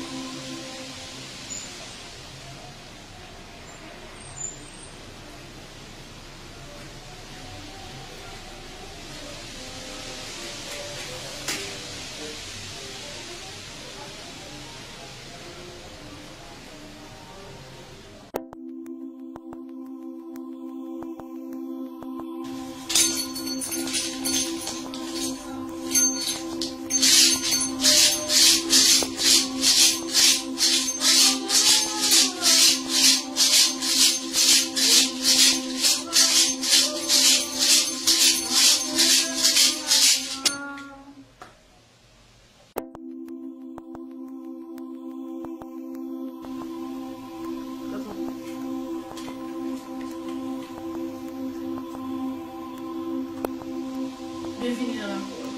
Byenvini nan lakou an.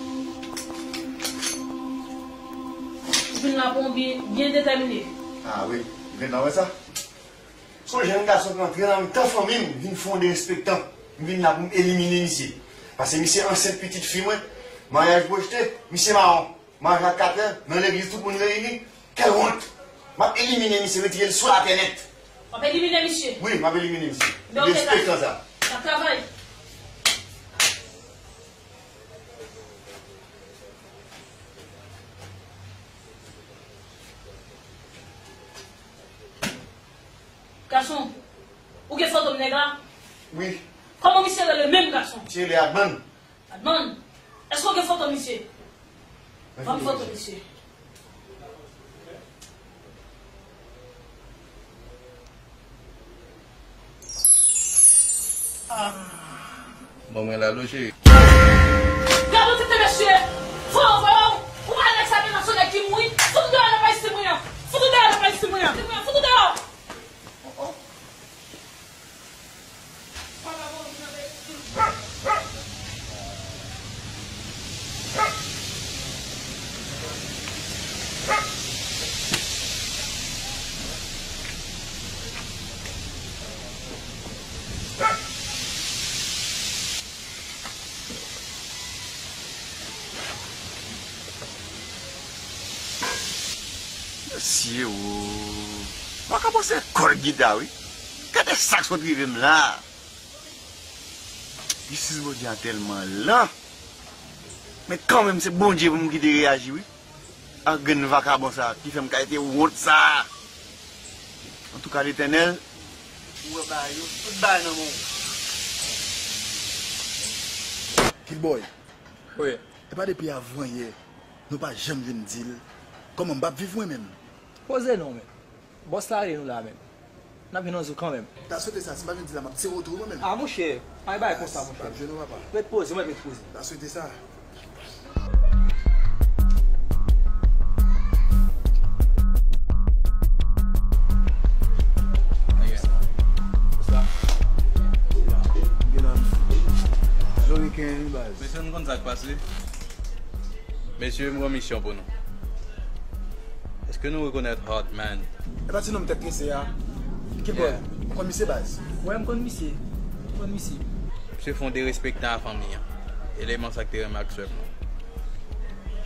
Ou vin la pou w byen, byen detèmine. Ah wi, m vin la wè sa. Se yon jèn gason ki antre nan mitan fanmi m, vin fè yon derespektan. M vin la pou m elimine misye. Paske misye ansent pitit fi mwen, maryaj pwojte, misye mawon. Maryaj la katè, nan legliz tout moun reyini. Kèl wont! M ap elimine misye, retire l sou latè nèt. W ap elimine misye? Wi, m ap elimine misye. Donk, se derespektan sa. N ap travay. Gason, ou gen foto nèg la? Wi. Kòman misye rele menm gason? Misye rele Adman. Adman, èske w gen foto misye? Ban m foto misye. Ah. Bon, mwen la, lo cheri. Gade yon tete mesye! Fò anvè w! Ou pa nèg sa gen nan son nèg ki mouri! Fout ou deyò nan paj si mwen an! Fout ou deyò nan paj si mwen an! Fout ou deyò! Oh, oh. Mesye, o. Vakabon se kòl gita, wi. Gade sa k sot rive m la. Jistis Bondye a tèlman lan. Men kanmenm, se Bondye pou m kite reyaji, wi. Ak grenn vakabon sa a, ki fè m kalite wont sa a. Antouka, Letènèl, ou wè bagay yo, tout bagay nan men w. Killboy. Wi. E pa depi avanyè, nou pa janm jwenn dil. Kòman m p ap viv mwen menm? Poze non, men. Bòs la rele nou la menm. N ap vin yon jou kanmenm. Ta swete sa, si m pa vin di la, m ap tire w tou, wi, mwen menm. Ah, monchè, pa bay konsa, monchè. M ap jwenn ou, papa. Ret poze, mwen ret poze. Ta swete sa. Mesye, nou konn sa k pase. Mesye, m gen yon misyon pou nou. Èske nou rekonèt Hardman? E pa ti nonm tèt trese a? Killboy, yeah, ou konn misye baz? Wè, m konn misye. M konn misye. Misye fè yon derespektan a fanmi an. Eleman sa k te renmen ak sè m nan.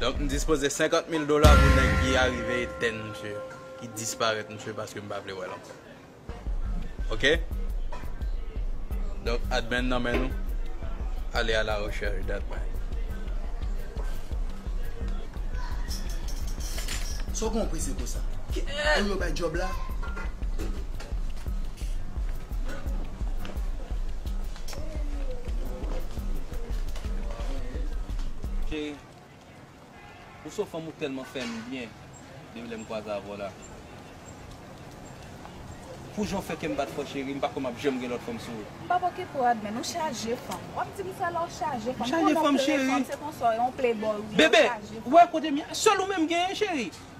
Donk, m dispoze senkant mil dola pou nèg ki arive etenn misye, ki disparèt misye paske m pa vle wè l ankò. Oke? Donk, Adman nan men nou. Allez à la recherche d'Adman. Sa w gen w prese konsa? Ou yo bay djòb la? Cheri. Ou se yon fanm ou tèlman fè m byen depi lè m kwaze avè w la. Pou jan w fè kè m bat fò, cheri, m pa kwè m ap janm gen lòt fanm sou ou. M p ap okipe w, Adman, ou chaje fanm. W ap di m sa la, ou chaje fanm. M chaje fanm, cheri. Se konsa w yon playboy ou ye, ou chaje fanm. Bebe, ou wè kote m ye? Sèl ou menm genyen, cheri.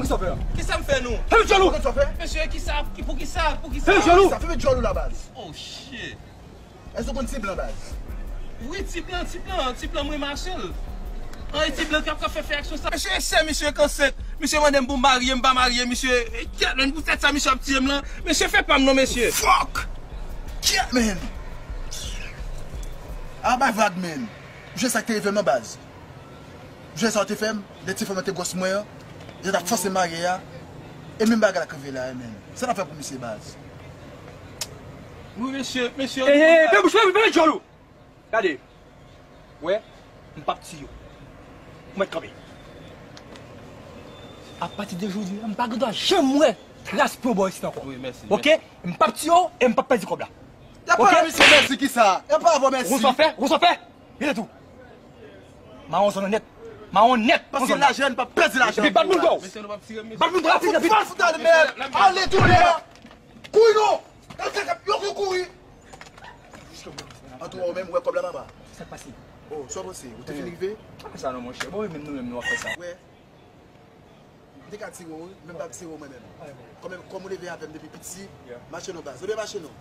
m ki sa w fè a. Kisa m fè nou? Fèmen djòl ou! Mesye, kisa, ki, pou kisa, pou kisa? Fèmen djòl ou! Kisa, fèmen djòl ou la, baz? Oh, shit. Èske w konn Ti Blan, baz? Wi, Ti Blan, Ti Blan, Ti Blan, mwen mache l. Ann, Ti Blan k ap, k ap fè, fè aksyon sa. Mesye, e sè misye k ansent. Misye mande m pou m marye, m pa marye, misye. E, kèt, menn, poutèt sa, misye ap tiye m lan. Mesye, fè pa m non, mesye. Fuck! Kèt, menn! A bay vag, menn. Ou jwe sa k te rive m nan, baz. Jwe sa w te fè m, lè ti fanm nan te gwòs mwen an, yo t ap fòse m marye a, e menm bagay la k rive la, menn. Sa n ap fè pou misye, baz? Wi, mesye, mesye. Ey, ey, ey, fè bouch, fè, fè djòl ou! Gade. Wè, m p ap tiye w. Ou mèt kanpe. Apati de jodi a, m pa gen dwa janm wè tras pye w bò isit ankò. Wi, mèsi, oke? Mèsi. M p ap tiye w e m p ap pèdi kòb la. Y ap pale misye mèsi kisa? Y ap pale avè w mèsi. Ou sa w fè? Ou sa w fè? Gade tou. Mawon zòn nèt. Mawon nèt. Paske lajan, n p ap pèdi lajan. Epi bat moun dwòl. Bat moun dwòl, rapid, rapid. Fòs dan mèd. Ale tounen. Kouri non. Yo kouri. Antouka, ou menm, ou wè kòb la papa? Sa k pase? Oh, sa w panse? Ou te fin rive? Pa fè sa non, monchè. Bon, wi, menm nou menm, nou ap fè sa. Wè. M te ka tire w, wi, men m p ap tire w mwen menm. Kòm, kòm ou leve avè m depi piti, mache non baz. Ebyen mache non.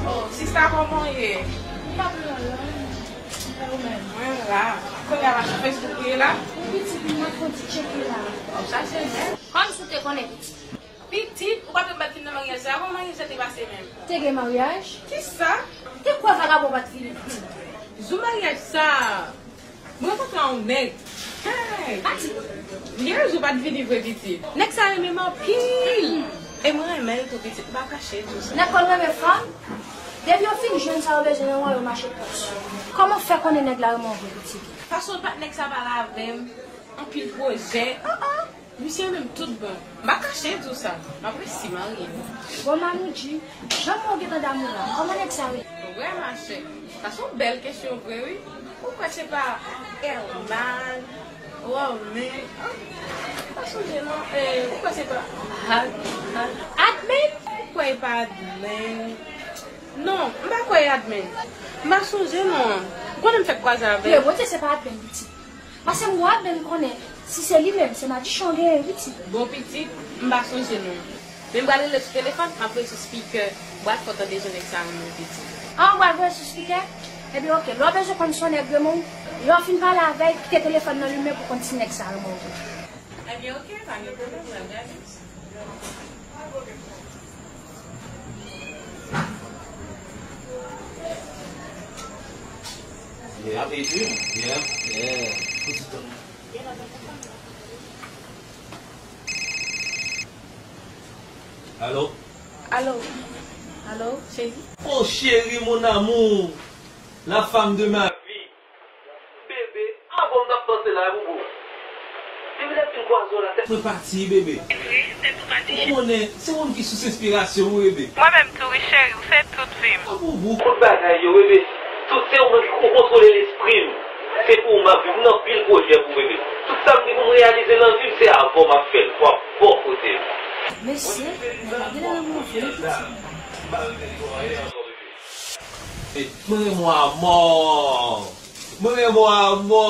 Oh, sista, kòman w ye? Mwen la. Kounye a, mache Facebook ou ye la? Wi, pitit, mwen fè yon ti tcheke la. W ap chache men. Kòmsi w te konnen, pitit. Pitit, ou pa t konn bat vin nan maryaj sa a? Kòman maryaj la te pase menm? Te gen maryaj? Kisa? Te kwè vagabon pa t vini. Jou maryaj sa a, mwen rankontre yon nèg. Hey! Pati. Vye jou pa t vini vre, pitit. Nèg sa renmen m anpil. E mwen renmen l tou, pitit. M pa kache di w sa. Nèg konn renmen fanm. Depi yo fin jwenn sa yo bezwen nan men w, yo mache pòs. Kòman w fè konnen nèg la renmen w vre, pitit? Fason l bat nèg sa pale avè m. Anpil pwojè. Ah, ah. Misye menm tout bon. M pa kache di w sa. M ap resi marye l. Bon, Manoudji, jan mwen gentan damou la, kòman nèg sa rele? Vre, machè. Sa se yon bèl kesyon vre, wi. Ou kwè se pa Herman, Romain, ah, m pa sonje non. Eh, ou kwè se pa Ad-, Ad-, Admin? Ou kwè e pa Admin? Non, m pa kwè e Admin. M pa sonje non. Ou konnen m fèk kwaze avè l. Bondye, se pa Admin, pitit. Pase m wè Admin, m konnen si se li menm, se madichon genyen, pitit. Bon, pitit, m pa sonje non. Men m pral rele sou telefòn, m ap rele sou spikè. Bwat fò tande jan nèg sa renmen w, pitit. Ah, w pral rele sou spikè? Ebyen, oke. Lè w bezwen konn si yon nèg renmen w, lè w fin pale avè l, kite telefòn nan limen pou w konn si nèg sa renmen w vre. Ebyen, oke, pa gen pwoblèm, m pral gade. Yeah, baby. Yeah, yeah. Alo? Alo? Alo, cheri? Oh, chérie, mon amour, la femme de ma vie. Bebe, avan m t ap panse la, boubou. Depi lè m fin kwaze w la, tèt mwen pati, bebe. Wi, tèt ou pati. Ou konnen, se ou menm ki sous enspirasyon m, bebe. Mwen menm tou, wi, cheri, ou se tout vi m. Ah, boubou. Tout bagay yo, bebe. Tout se ou menm ki kontwole lespri m. Se pou ou m ap viv, m nan anpil pwojè pou bebe. Tout sa m gen pou m reyalize nan vi m, se avè w m ap fè l, pou w ap bò kote m. Mesye, nèg la genlè renmen w vre, pitit. Mwen renmen w amò. Mwen renmen w amò.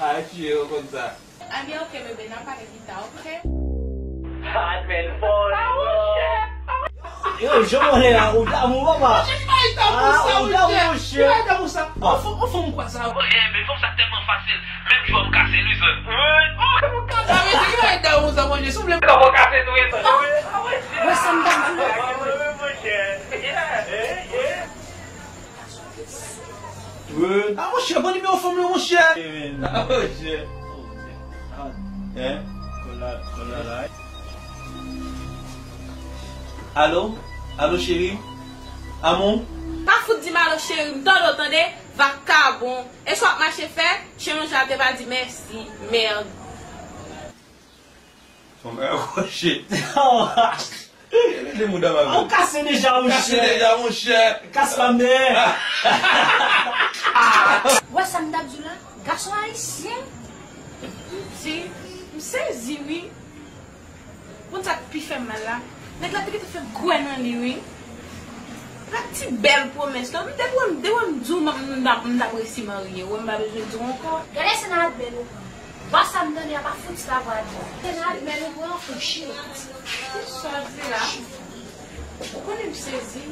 Ay, cheri, ou konn sa. Ebyen, oke, bebe, n a pale pita, oke? Admin, boy. Ah, monchè. Yo, jan w lè a, ou damou, papa. Monchè, ki bagay damou sa, monchè? Ki bagay damou sa? Ou fè, ou fè m kwè sa. Eh, men fanm sa tèlman Kase l, menm jou a m kase l, wi, sè. Sa vle di ki bagay dam ou sa, monchè, si w vle. Kòman w kase tou, wi, sè? Wè sa m t ap di w la. Ah, monchè, ban nimewo fanm nan, monchè. Ah, monchè. Hein? Alo? Alo, cheri? Amou? Pa fout di m alo, cheri. M tande w, tande? Vakabon. E sa w ap mache fè? Chen yon jan te pa di mèsi. Mèd. Fanm akwoche. Rele mouda m avè l. Ou kase deja, monchè. Kase deja, monchè. Kase pa m dèyè. Wè sa m t ap di w la? Gason ayisyen. M di, m sezi, wi. Konn sa k pi fè m mal la? Nèg la te gentan fè gwè nan li, wi. Ak ti bèl pwomès la. M te wè m, te wè m di w m, m, m, m t ap resi marye. Wè m pa bezwen di w ankò. Gade se nan admèn ou pran. Ba sa m tande a pa fouti la vwa di. Se nan admèn ou pran ou chire piti. Ki sa w di la? Ou konnen m sezi.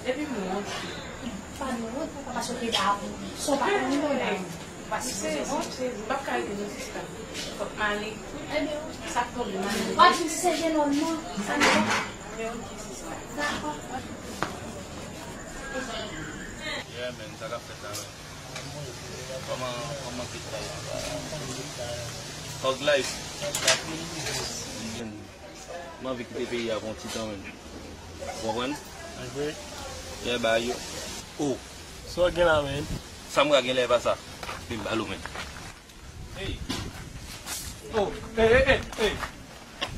Epi m wont. Pa gen wont, papa, paske w te la pou son pa konn non la. Ou pa sezi, m p ap ka rete nan sista. Fòk m ale. Ebyen, sa k pwoblèm ane? W ap vin se jenòm nan. Sa k bon? Ebyen, ok, sista. Dakò. Yeah, man, sa k ap fèt la, man? Kòman, kòman peyi a ye? Thug life. M anvi kite peyi a pou yon ti tan, man. Ou konprann? Ok. Yeah, ba yo. Oh. Sa w gen la, man? Sa m ka gen la, e pa sa. Vin ba l ou, man. Hey. Oh, hey, hey, hey, hey.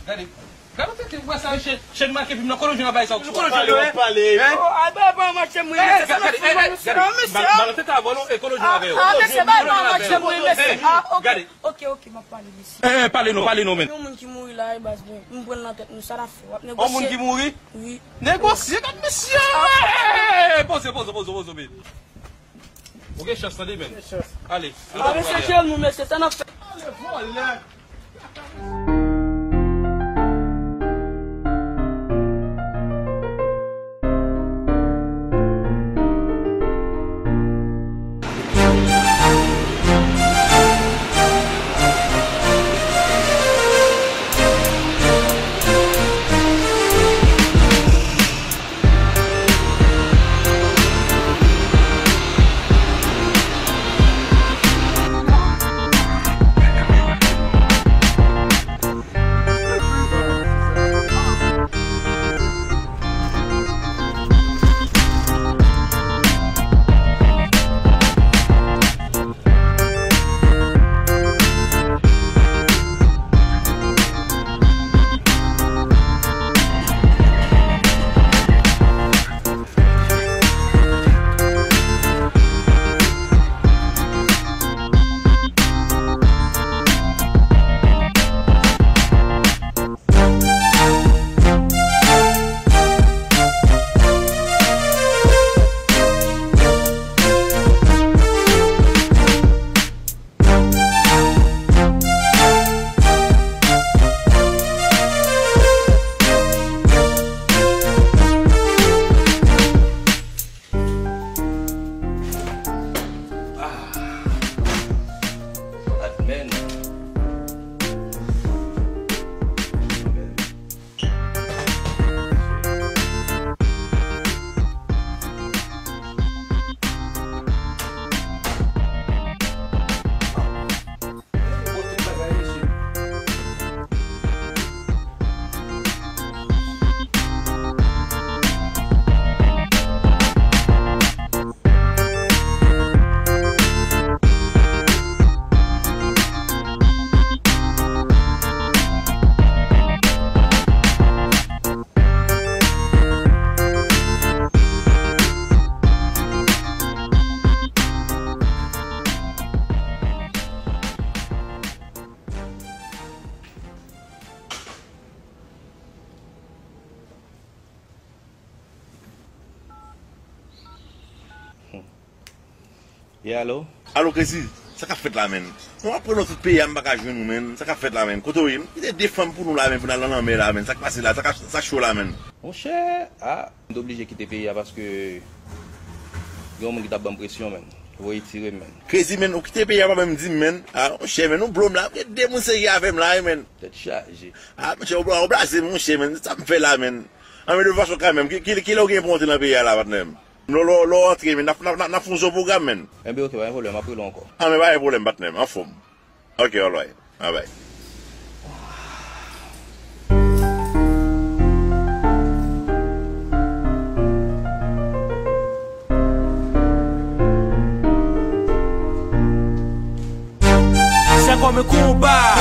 Gade. Gade w tete, w wè sa, chen, chen make pi m nan, kote w jwenn bagay sa w sou? Kote w jwenn yo, hein? Pale, pale. Hein? Oh, ay, bay ban mwen chen mwen, mesye, sa nan fout mwen, mesye. Gade, gade, gade. Ba, ba, ba, tete avè w non, e kote w jwenn avè yo. Ah, mesye, bay ban mwen chen mwen, mesye. Ah, ok. Gade. Ok, ok, m ap pale, mesye. Eh, eh, pale non, pale non, men. Yon moun ki mouri la, e baz, bon, m pran nan tèt nou, sa n ap fè? W ap negosye? Yon moun ki mouri? Wi. Negosye, gad mesye! Eh, poze, poze, poze, poze, men. Ou gen chans, tande, men. Gen chans. Ale, ale. Ah, mesye, chen mwen, mesye, sa n ap fè? Ale, vòlè. Ah. Admèn. Yeah, alo? Alo, Crazy, sa k ap fèt la, menn? Mwen ap pran nan tout peyi a, m pa ka jwenn ou, menn. Sa k ap fèt la, menn? Kote w ye? M kite de fanm pou nou la, menn, pou n al nan lanmè la, menn. Sa k pase la? Sa k ap, sa cho la, menn? Monchè, a, m t oblije kite peyi a paske gen yon moun ki t ap ban m presyon, menn. Voye tire, menn. Krezi, menn, ou kite peyi a, pa menm di m, menn. A, monchè, menn, ou blo m la. Gen de moun serye avè m la, wi, menn. Tèt chaje. A, monchè, ou, ou blaze m, monchè, menn. Sa m fè la, menn? Anben, de fason kanmenm, ki, ki, kilè ou gen pou antre nan peyi a la, patnè m? Lè, lè, lè w antre, menn, n ap, n ap, n ap, n ap fè yon zo pwogram, menn. Enben, oke, pa gen pwoblèm, m ap rele w ankò. Anben, pa gen pwoblèm, patnè m, anfòm. Oke, alright. Alright. C'est comme un combat.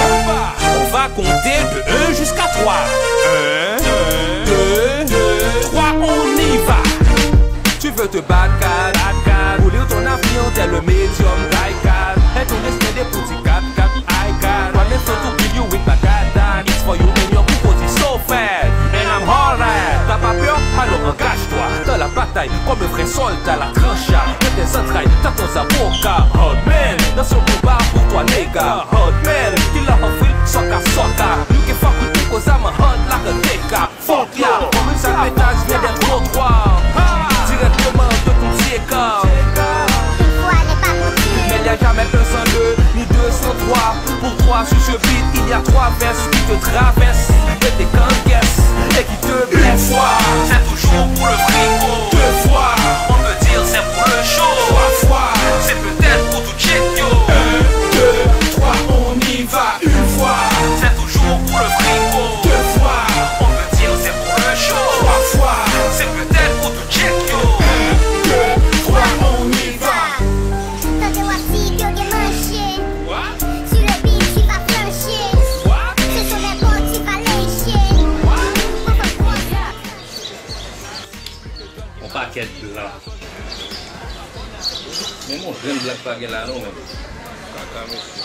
On va compter de un jusqu'à trois. Un, deux, trois, on y va. Tu veux te battre, quatre, quatre, quatre. Rouler ton avion tel le médium, die, quatre. Et ton esprit des petits quatre, quatre, I, quatre. Toi, même faut to kill you with my dad, dad. It's for you and your people, it's so fat. And I'm alright. T'as pas peur? Alors engage-toi dans la bataille comme un vrai soldat, la tranche à tes entrailles, t'as ton avocat. Hardman, dans ce combat pour toi, nègre. Hardman, killer of real, soca, soca. You can fuck with me 'cause I'm a hard like a nègre. Fuck ya, kòm yon sal petaj vyen dè twotwa. Directement de ton écart. Une fois n'est pas coutume. Mais il n'y a jamais un sans deux, ni deux sans trois. Pour toi, sur ce beat, il y a trois vestes qui te traversent et t'écanguessent et qui te blessent. Une fois, c'est toujours pour le frigo. Deux fois, on peut dire c'est pour le show. Trois fois, c'est peut-être pour tout check yo. Un, deux, trois, on y va. Une fois, c'est toujours pour le frigo. Deux fois, on peut dire c'est pour le show. Trois fois, c'est peut-être pour tout check yo. Un, deux, trois, on y va. Tande w ap di yo gen manje. Sur le beat, tu vas flancher. Ce sont des bons, tu vas lécher. On va croire. On pakèt blan. Men yon grenn blan pa gen la non, menm. Kaka, mesye.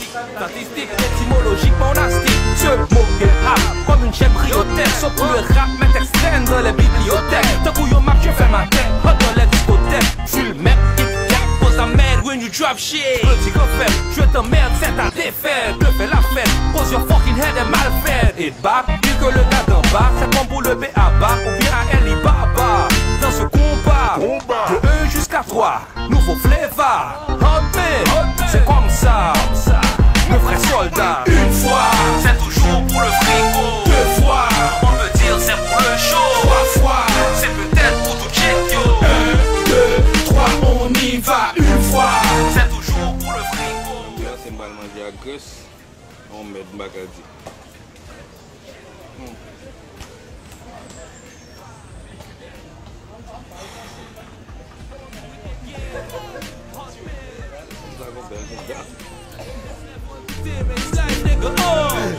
Statistique, étymologiquement on a stick. Ce mot est rap comme une chaîne brioteuse. Sauf pour le rap, met extend dans les bibliothèques. Tant qu'on y a marqué, je fais ma tête, hot dans les discothèques. Full mec, Kit Kat, 'cause I'm mad when you drop shit. Petit reflet, je t'emmerde, c'est ta défaite. Je fais la fête, 'cause your fucking head est mal faite. Et back, pire que le gars d'en bas, c'est comme pour le B A B A ou bien à Alibaba. Dans ce combat, de un jusqu'à trois. Nouveau flavor, hot man, c'est comme ça. Le vrai soldat. Une fois, c'est toujours pour le frigo. Deux fois, on peut dire c'est pour le show. Trois fois, c'est peut-être pour tout check yo. Un, deux, trois, on y va. Une fois, c'est toujours pour le frigo. Yo, se m pral manje ak grès. On mèd, m pa ka di. Hmm.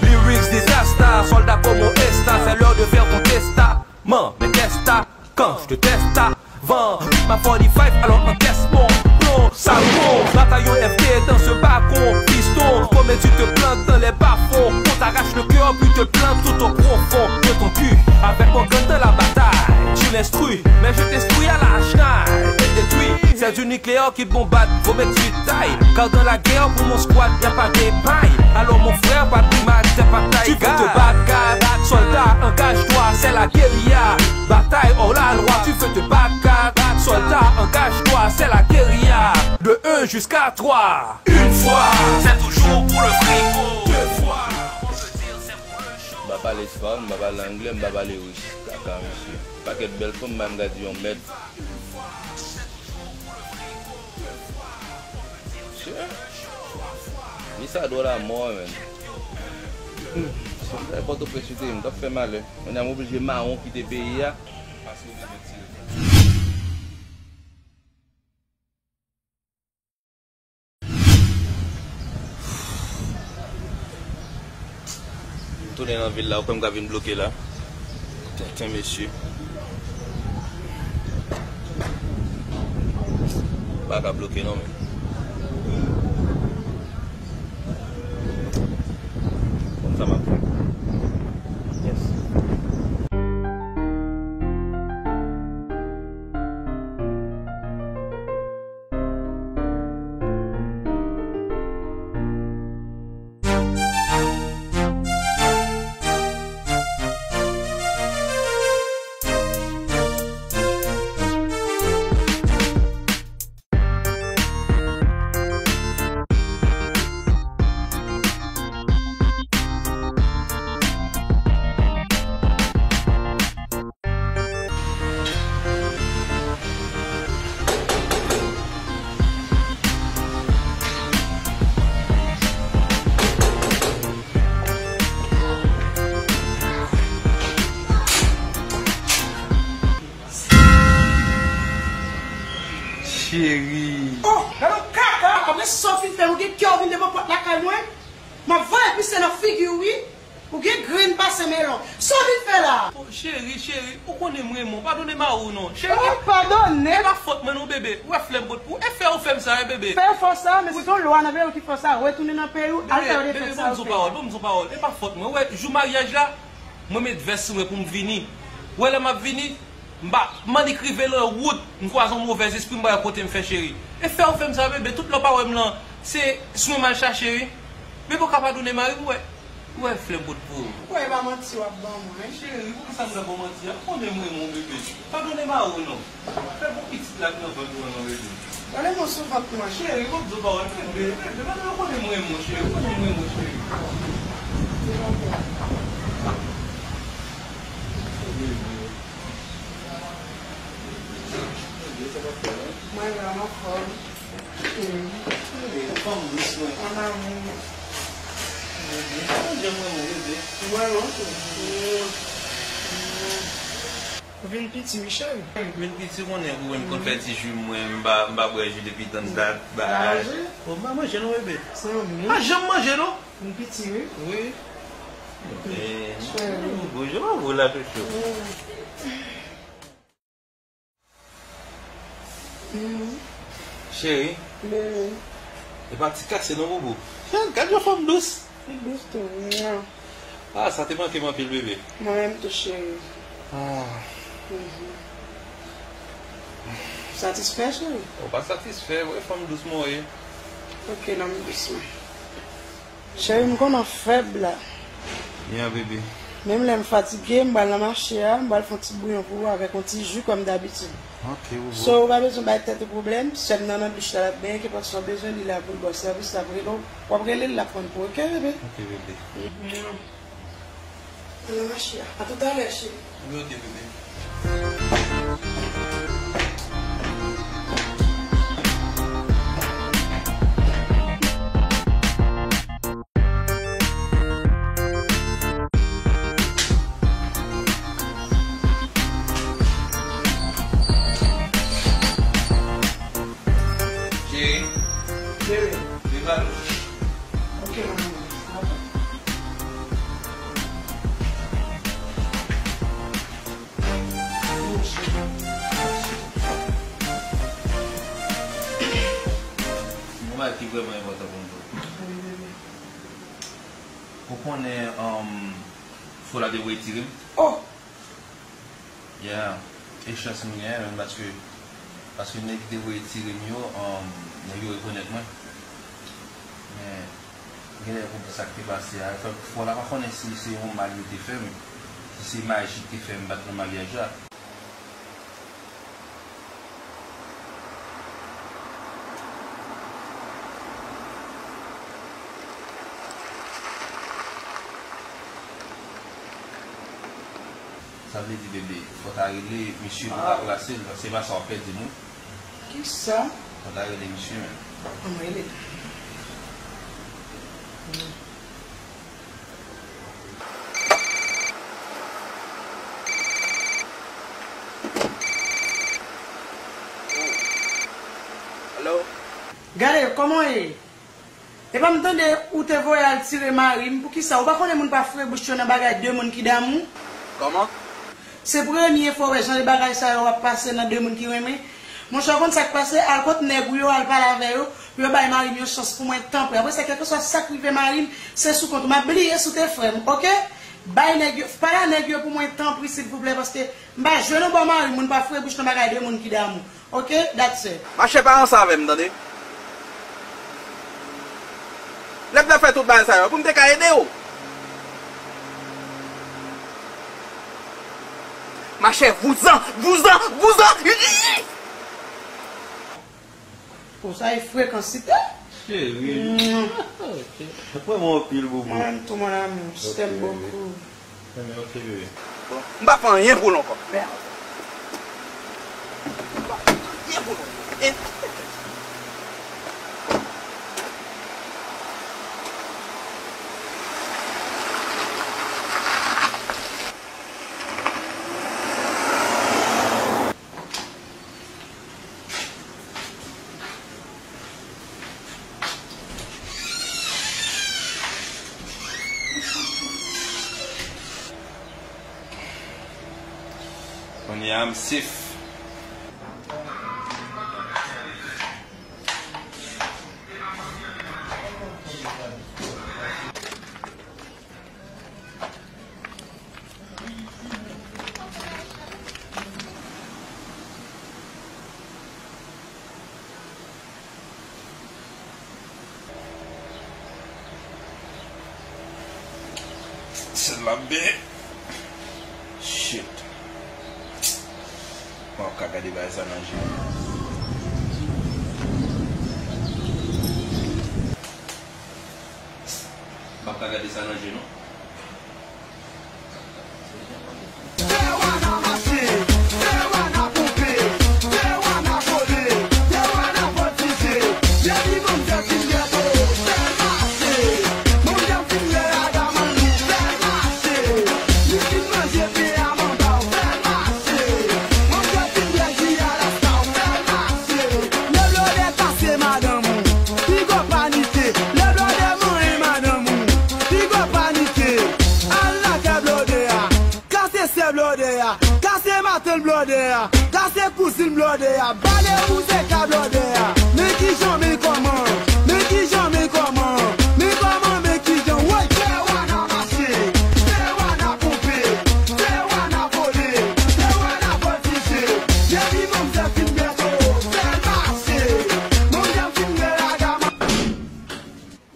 Lyrics disaster, soldat como esta, c'est l'heure de faire ton testament. Mais testa, quand je te teste avant, ma forty-five, alors encaisse mon plomb, sale con. Bataillon F D dans ce bacon, piston, comme tu te plantes dans les bas-fonds. On t'arrache le cœur, puis te plante tout au profond de ton cul. Avec mon gun dans la bataille, tu l'instruis, mais je t'instruis à la schneid et détruis. C'est du nucléaire qui te bombarde, faut mettre du taille. Car dans la guerre, pour mon squad, y a pas d'épargne. Alors mon frère, pas de brimade, t'es pas taille. Tu veux te battre, gars, soldat, engage-toi, c'est la guérilla. Bataille hors la loi, tu veux te battre, gars, soldat, engage-toi, c'est la guérilla. De un jusqu'à trois. Une fois, c'est toujours pour le frigo. Deux fois, on peut dire c'est pour le show. M pa pale espanyòl, m pa pale anglè, m pa pale ris. Kaka, mesye. Pakèt bèl fanm, m pa menm ka di yon mèd. Mesye. Li sa dwòl a mò, menn. Hmm. Si m t al Pòtoprens, m t ap fè malè. Kounye a m oblije mawon kite peyi a. Paske m bezwen tire. M tounen nan vil la, ou kwè m ka vin bloke la? Tenten, mesye. M pa ka bloke non, men. Konn sa m ap fè. Yes. Cheri. Oh, gade yon kaka! Apre sa w fin fè m, ou gen kè w vin devan pòt lakay mwen? M ap voye pise nan figi w, wi. Ou gen grenn pase melon. Sa w vin fè la? Oh, cheri, cheri, ou konnen m renmen w. Padone mari w non. Cheri. Oh, padone? E pa fòt mwen non, bebe. Ou wè flè m pot pou ou. E fè ou fè m sa, wi, bebe. Fè fò sa, men se yon lwa nan peyi w ki fè sa. Retounen nan peyi w, al fè yon defèt sa yo fè. Bebe, bebe, ban m di w pawòl, ban m di w pawòl. E pa fòt mwen. Ou wè, jou maryaj la, mwen met vès sou mwen pou m vini. Ou wè lè m ap vini, m pa, m annik rive nan wout, m kwaze yon movèz espri, m pa wè kote m fè, cheri. E fè ou fè m sa, bebe. Tout lè w pa wè m lan, se swen m al chache, wi. Bebe, ou ka padone mari m, ou wè. Ou wè flè m pot pou ou. Ou kwè e pa manti w ap ban mwen? Cheri, poukisa m ta ba w manti a? Ou konnen m renmen w, bebe. Padone mari w non. Fè bon pitit la k nan vant ou an non, bebe. Gade mwen sou vant mwen. Cheri, m ap di w pawòl, bebe, bebe, bebe, ou konnen m renmen w, cheri, ou konnen m renmen w, cheri. Bebe. Bebe, sa p ap fè, non? Mwen la, m anfòm. Cheri, fanm dous mwen. Mon amour. Bebe, mwen renmen w, bebe. Mwen renmen w tou. Ou vin piti, wi, cheri. M vin piti, ou konnen, ou wè m konn fè ti ji mwen, m pa, m pa bwè ji depi tann dat, bagay. Manje? Oh, m pa manje non, bebe. San manje. Pa janm manje non. Vin piti, wi. Wi. Cheri. Bonjou, bonjou la, chouchou. Cheri. Bebe. E pa ti kase non, boubou. Gad yon fanm dous. Li dous tou. Mwa. Ah, sa te manke m anpil, bebe. Mwen menm tou, cheri. Ah. Satisfè, cheri? Ou pa satisfè, ou wè fanm dous mwen ye. Ok, nan m dous mwen. Cheri, m konnen w fèb la. Yeah, bebe. Menm lè m fatige, m pral nan mache a, m pral fè yon ti bouyon pou ou avèk yon ti ji kòm dabitid. Ok, boubou. So, ou pa bezwen bay tèt ou pwoblèm, sè m nan nan douch la, l ap benyen, kenpòt sa w bezwen, li la pou l ba w sèvis la, w ap rele, w ap rele l, l ap pran pou ou, ok, bebe? Ok, bebe. Mwa. Nan mache a. A toutalè, cheri. Wi, ok, bebe. Cheri. Bebe. Vin ba nou. Ok, mwen. Yon bagay ki vrèman enpòtan pou m di w. Ou konnen, um, fo la te voye tire m? Oh! Yeah. E chans m genyen menm paske, paske nèg ki te voye tire m yo, um, nèg yo rekonèt mwen. Men, genlè pou sa k te pase a, fò, fò la pa konnen si se yon mal yo te fè m, si se maji ki te fè m pa t nan maryaj la. Sa vle di, bebe, fò w ta rele misye pou ta plase l, paske se pa sa w ap pèdi nou. Kisa? Fò w ta rele misye, men. An mwen rele l. Alo? Gade, kòman w ye? Epa m tande ou te voye al tire mari m, poukisa? Ou pa konnen moun pa foure bouch yo nan bagay de moun ki damou? Kòman? Se premye fwa w wè jan de bagay sa yo ap pase nan de moun ki renmen. Monchè, ou konn sa k pase? Al kot nèg ou yo, al pale avè yo, pou yo bay mari m yon chans pou mwen, tanpri. Apre sa, kèlkeswa sa k rive mari m, se sou kont ou. M ap bliye si w te frè m, oke? Bay nèg yo, pale a nèg yo pou mwen, tanpri, silvouplè, paske m pa jwenn yon bò mari m, moun pa foure bouch nan bagay de moun ki damou. Oke, that's it. Machè, pa ranse avè m, tande? Lè m t ap fè tout bagay sa yo, pou m te ka ede w. Machè, vouzan, vouzan, vouzan! Bon, sa e frekan si tè. Cheri. Mwen renmen w anpil, boubou. Mwen renmen tou, mon amour. Je t'aime beaucoup. Renmen, ok, bebe. Bon, m pa fè anyen pou l ankò. M pa fè anyen pou l ankò. Yeah, I'm safe. Sèl la byen. Shit. Mwen ap ka gade bagay sa nan je. M ap ka gade sa nan je, non. Fè wana mache, fè wana ponpe, fè wana vole, fè wana vòltije. Depi manzè fin gèto, fè l mache. Manzè fin lè a daman nou, fè l mache. Li fin manje pen a manba w, fè l mache. Manzè fin lè ji a rasta w, fè l mache. Lè blòdè kase madanm ou, piga w panike. Lè blòdè manyen madanm ou, piga w panike. Al lakay blòdè a, kase sè blòdè a, kase matant blòdè a, kase kouzin blòdè a, bale bouzen ka blòdè a. Men kijan, men kòman, men kijan, men kòman, men kòman, men kijan, woy! Fè wana mache, fè wana ponpe, fè wana vole, fè wana vòltije. Depi manzè fin gèto, fè l mache. Manzè fin lè a daman.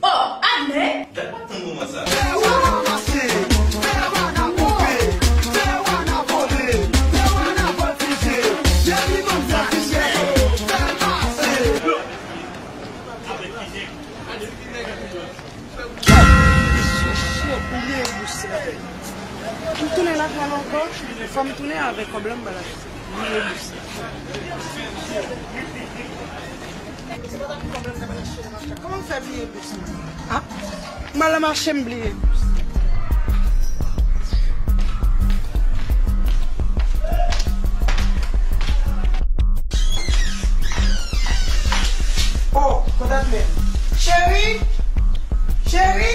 Oh, Adley! Dat m ap tann moman sa. Fè wana mache, fè wana ponpe, fè wana vole, fè wana vòltije. Depi manzè fin gèto, fè l mache. Mesye, shit, m bliye bous la. M tounen lakay la ankò, fò m tounen avè kòb la m ba l achte. M bliye bous la. Kòman m fè bliye bous la? Ah, m al nan mache, m bliye bous. Oh, kontak men. Cheri! Cheri!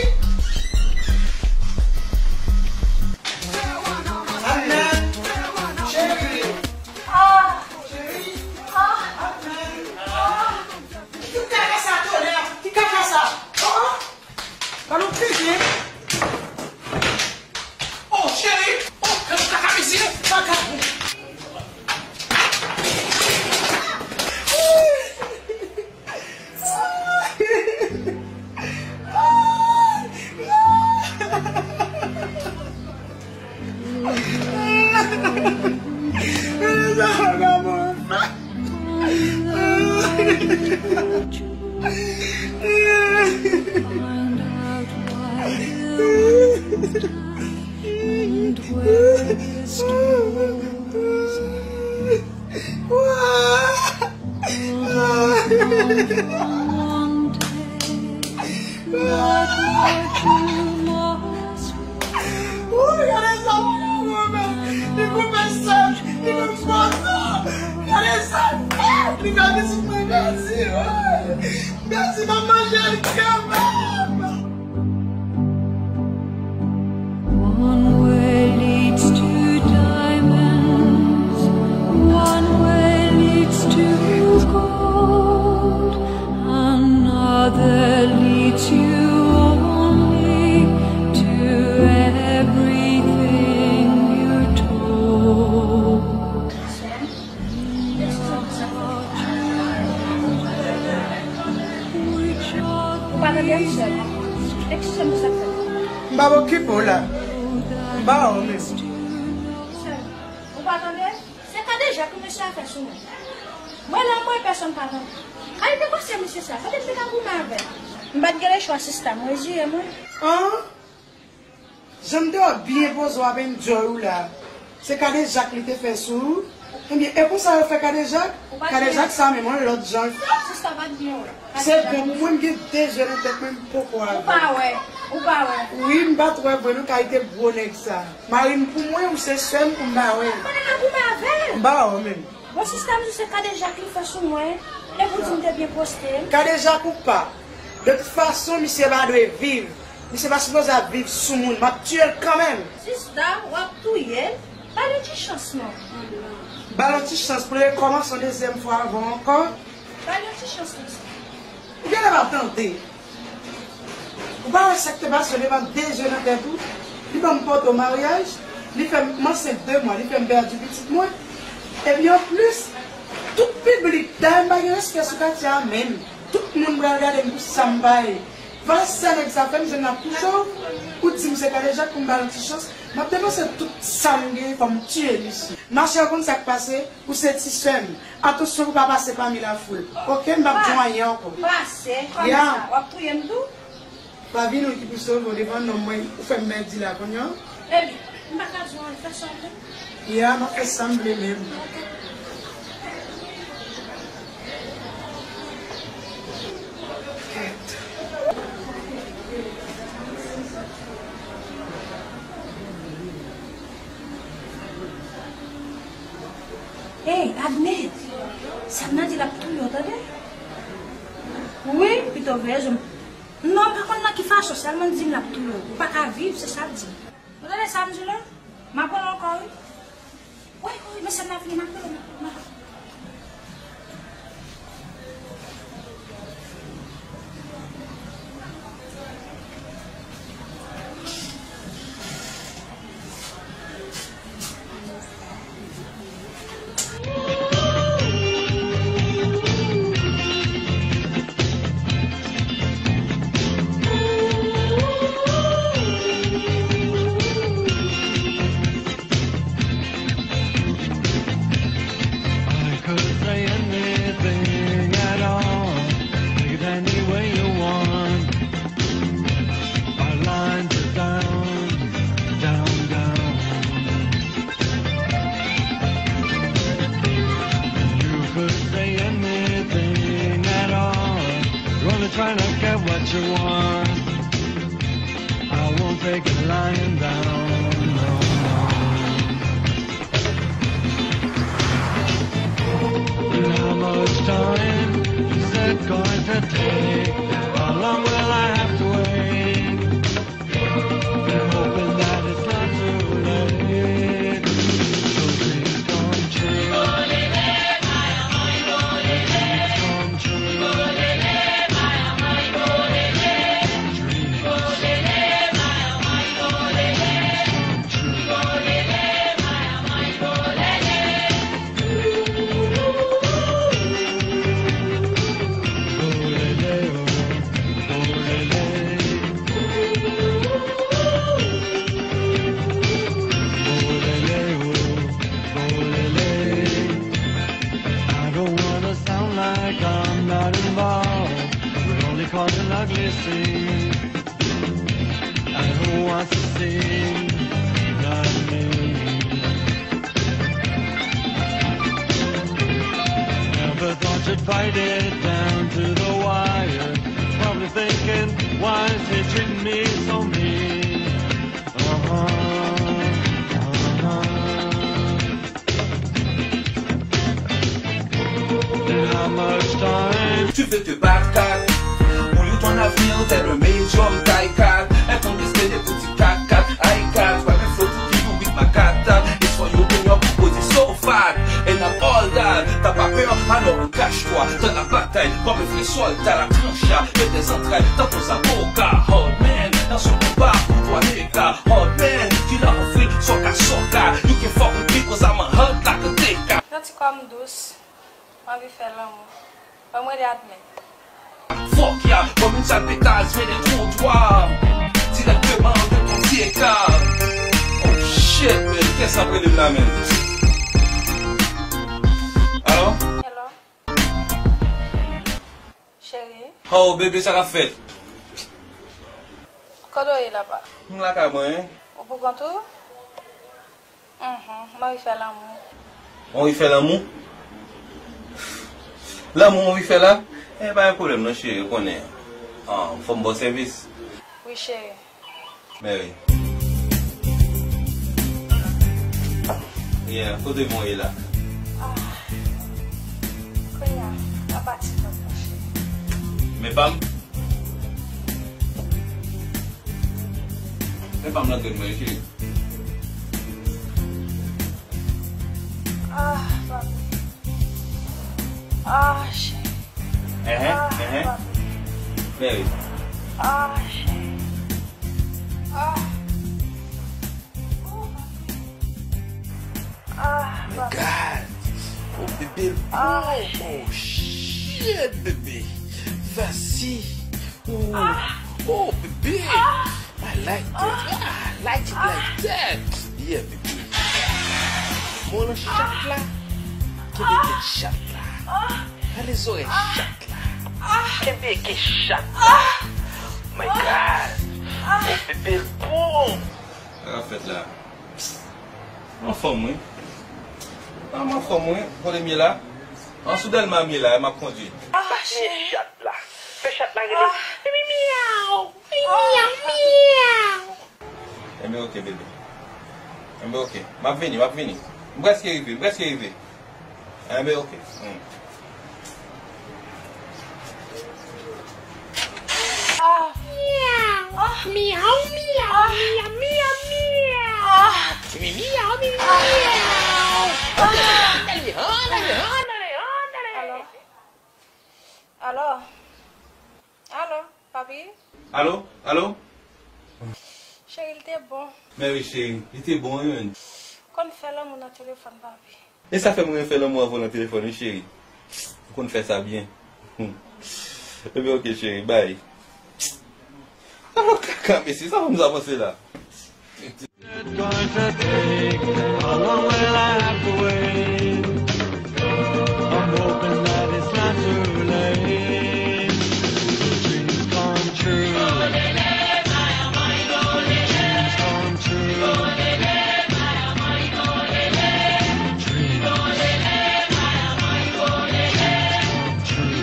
Adnan! Cheri! Ah! Cheri! Ah! Adnan! Ah! Ki kaka sa, tonnè? Ki kaka sa? Oh! Ba nou pete. Oh, cheri. Oh, kaka, mesye. Vagabon. Woy, gade sa, mwen, mwen, mwen. Li koupe sèl, li menm pòtan. Gade sa, li gade sou mwen, gade, woy. Gade, m ap manje l kanmenm. One way leads to diamonds, one way leads to gold, another leads you only to everything you're told. Ou pa tande m, sè m? Eskize m pou sa k fèt. M p ap okipe w la. M pa wè w menm. Sè m, ou pa tande? Se kadejak wi mesye a fè sou mwen. Mwen la, mwen, pèsonn pa tande. Kalite pase misye sa, kote m te ka goumen avè l? M pa t gen lechwa, sista, m reziye mwen. An? Jan m te wè w byen poze w ap enjoy ou la, se kadejak li te fè sou ou? Ebyen, e konsa yo fè kadejak? Kadejak sa menm, yon lòt jan l fèt. Sista, pa t byen wè. Se bon pou mwen, m gen de je nan tèt mwen, m poko avè l. Ou pa wè, ou pa wè. Wi, m pa t wè vre non, kalite gwo nèg sa. Mari m pou mwen, ou se sè m, pou m pa wè l. Kote m ap goumen avè l? M pa wè w menm. Bon, sista, m di se kadejak li fè sou mwen, epi w di m te byen poste l. Kadejak ou pa. De tout fason, misye pa dwe viv. Misye pa sipoze ap viv sou moun. M ap tiye l kanmenm. Sista, w ap touye l. Ba l yon ti chans non. Ba l yon ti chans pou l rekòmanse yon dezyèm fwa avan ankò. Ba l yon ti chans konsa. Ou genlè pa tande. Ou pa wè sa k te pase devan de zye nan tèt ou? Li ban m pòte w maryaj, li fè m ansent de mwa, li fè m pèdi pitit mwen. Epi anplis, tout piblik, dayè m pa gen respè sou katye a menm. Tout moun pral gade m pou sa m pa ye. Vwala sa nèg sa fè m, jwenn ap touche w, ou di m se kadejak pou m ba l yon ti chans. M ap depanse tout sa m gen, fò m tiye misye. Machè, ou konn sa k pase? Ou se ti sè m. Atansyon pou w pa pase pami lafoul. Oke, m p ap di w anyen ankò. Pase? Kòman sa? W ap touye m tou? Pa vin ou ki pou sove w devan nonm mwen, ou fè m pèdi la kounye a. Epi, m pa ka di w anyen, fè sa w vle. Ya, m ap fè sa m vle menm. Oke. Ey, Adnet! Sa m nan di l ap touye w, tande? Wi, pito veye je m. Non, m pa konn nan ki fason, sèlman l di m l ap touye w. Ou pa ka viv, se sa l di m. Ou tande sa m di w la? M ap rele w ankò, wi. Wi, wi, men sèl la vini, m ap rele w, m ap rele w. I could say anything at all, take it any way you want. Our lines are down, down, down. You could say anything at all. You're only trying to get what you want. I won't take it lying down, no, no. How much time is it going to take? How long will I have to wait? Been hoping that it's not too late. So dreams come true. Dreams come true. Dreams come true. I don't wanna sound like I'm not involved, but only cause an ugly scene. And who wants to see the name? Never thought you'd fight it down to the wire. Probably thinking, "Why is he treating me so mean?" Uh-huh, uh-huh. How much time? Tu veux te battre, kat. Pour lui, ton avenir, t'es le médium taille quatre. Un ton disque des petits quatre quatre, i quatre. Ouais, mais faut tout dire, oui, ma cata. It's for you, do your body so fat. And I'm all that. T'as pas peur, alors cache-toi. Dans la bataille, comme un vrai soldat, la tranche, que des entrailles, dans ton saboka. Hard man, dans son combat, pour toi, les gars. Hard man, kila anfri, soka soka. You can fuck with me 'cause I'm a hard like a teka. Yon ti kòm dous, m anvi fè lanmou. Ban m rele Adnet. Fuck ya, kòm yon sal petaz, men de twotwa. Dirèkteman de ton teka. Oh shit, man, kiyès ap rele m la, man? Alo? Hello? Cheri. Oh, bebe, sa k ap fèt? Kote w ye la, pa? M lakay mwen. Ou pou kont ou? Mhm, m anvi fè lanmou. Ou anvi fè lanmou? Lanmou ou anvi fè la? E pa gen pwoblèm non, cheri, ou konnen. Ah, fò m ba w sèvis. Wi, cheri. Men wi. Yeah, kote mwen ye la? Ah. Kounye a, pa pati non, monchè. Men pa m. Men pa m nan grenn mwen, cheri. Ah, papi. Ah, cheri. Enhen, ah, enhen. Papi. Mary. Ah, cheri. Ah. Oh, papi. Ah, papi. God. Oh, bebe. Ah, oh, shit, bebe. Vas-y. Oh, ah, oh, bebe. Ah. I like that. Ah, I like it like that. Yeah, baby. Men w nan chat la. Kenbe tèt chat la. Gade zòrèy chat la. Kenbe ke chat la. My God. Oh, bebe, bon. Sa k ap fèt la? M anfòm, wi. A, m anfòm, wi. Kote m ye la? An sou Dèlma m ye la, m ap kondui. Fè chat la. Fè chat la rele. Mimi miaw. Mimi miaw, miaw. Enben, oke, bebe. Enben, oke. M ap vini, m ap vini. M prèske rive, m prèske rive. Enben, oke. Hmm. Ah. Miaw. Ah. Miaw, miaw, ah, miaw, miaw, miaw. Ah. Mimi miaw, mimi miaw. Alo? Alo? Alo, papi? Alo? Alo? Cheri, li te bon. Men wi, cheri, li te bon, wi, menn. Konn fè lanmou nan telefòn, papi. E sa fè m renmen fè lanmou avè w nan telefòn, wi, cheri. Ou konn fè sa byen. Ebyen, oke, cheri, bay. Sa fè kaka, mesye, sa fè m sa panse la. It's going to take, how long will I have to wait? I'm hoping that it's not too late. Dreams come true. Dreams come true. Dreams come true.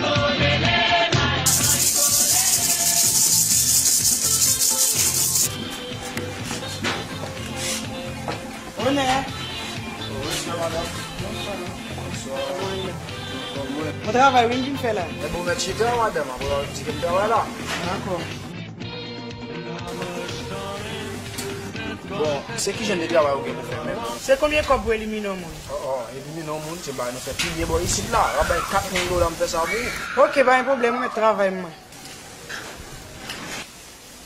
Onè. Bonswa, madanm. Bonswa. Bonswa. Mwen travay, wi, m vin fè la. Ebyen, ou mèt chita, madanm, apre w ap di ke m travay la. Dakò. Bon, se ki jan de travay ou gen pou fè menm? Se konbyen kòb pou elimine yon moun? O, o, elimine yon moun, se bagay nou fè pi byen bò isit la. W ap bay kat mil dola, m fè sa pou ou. Oke, pa gen pwoblèm, mwen mèt travay mwen.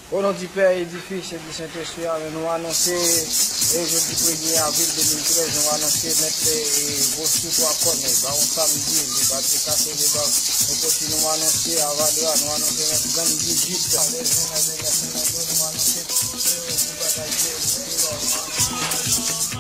O non di Pè e di Fis e di Sentespri, amèn. Nou anonse, e jodi premye avril de mil trèz, nou anonse mèt, e, e, gwo sou twa kòn, e, bawon samdi, li pa te kase de ba, nou kontinye, nou anonse Avadra, nou anonse mèt Gandhi Jip, Lèzèn, Lèzèn, Lèzèn, nou anonse, e, gwo bagay, e, gwo bagay.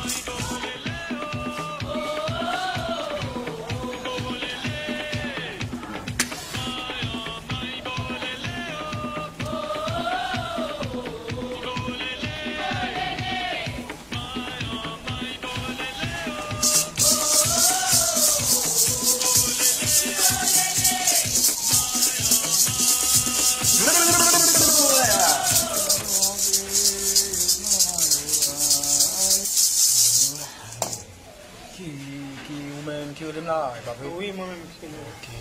Ki, ki, ou menm ki rele m la, e pa vre? Wi, mwen menm ki rele w. Ki,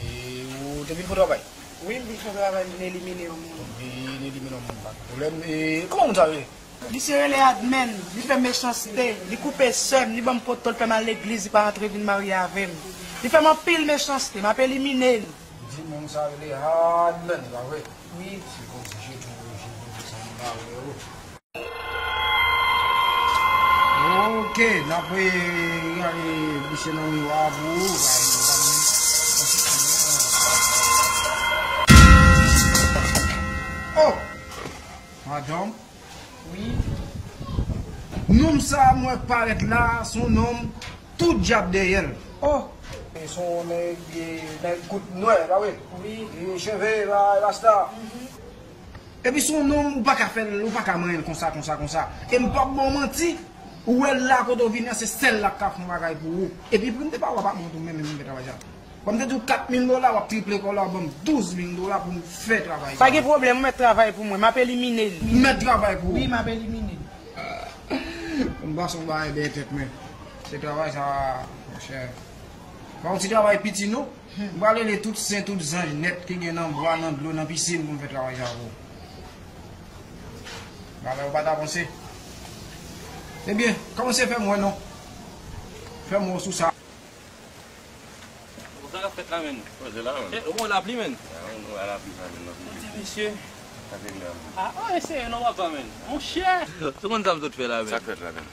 ou te vin pou travay? Wi, m vin fè travay, m vin elimine yon moun. Vin elimine yon moun, pa gen pwoblèm. E, kòman moun sa rele? Misye rele Admèn, li fè m mechanste, li koupe sè m, li ban m poto, l fè m al legliz, li pa antre vin marye avè m. Li fè m anpil mechanste, m ap elimine l. Di moun sa rele Admèn, pa vre? Wi. Se konn ti jedi, jedi, jedi, sa m pa wè yo. Ok, n ap, e, gade misye nan miwa pou ou. Oh! Madanm. Wi. Nonm sa a mwen parèt la, se yon nonm tout djab dèyè l. Oh! E se yon nèg, e, nèg kout nwè, pa vre? Wi. E cheve, ra-, rasta. Mhm. Epi se yon nonm ou pa ka fè l, ou pa ka manyen l konsa, konsa, konsa. E m p ap ba w manti, ou wè l la kote w vini an, se sèl la k ka fè yon bagay pou ou. Epi pri m te ba w a pa mwen tou, men menm m fè travay sa. Bon, m te di w kat mil dola, w ap triple kò la, w ap ban m douz mil dola pou m fè travay sa. Pa gen pwoblèm, ou mèt travay pou mwen, m ap elimine l. M mèt travay pou ou. Wi, m ap elimine l. M pase yon bagay dèyè tèt mwen. Se travay sa, monchè. Pa yon ti travay piti, non. M pral rele tout sen, tout zanj nèt ki gen nan bwa, nan dlo, nan pisin pou m fè travay sa pou ou. Bagay ou pa ta panse. Ebyen, kòmanse fè m wè non. Fè m wè sou sa. La, menn. Koze la, menn. Eh, ou konn lapli, menn? Ah, ou, ou a lapli sa, menn, nan. Monchè, mesye. Sa se grav. Ah, oh, eseye non, papa, menn. Monchè! Ou konn sa m sot fè la, menn? Sa k fèt la, menn?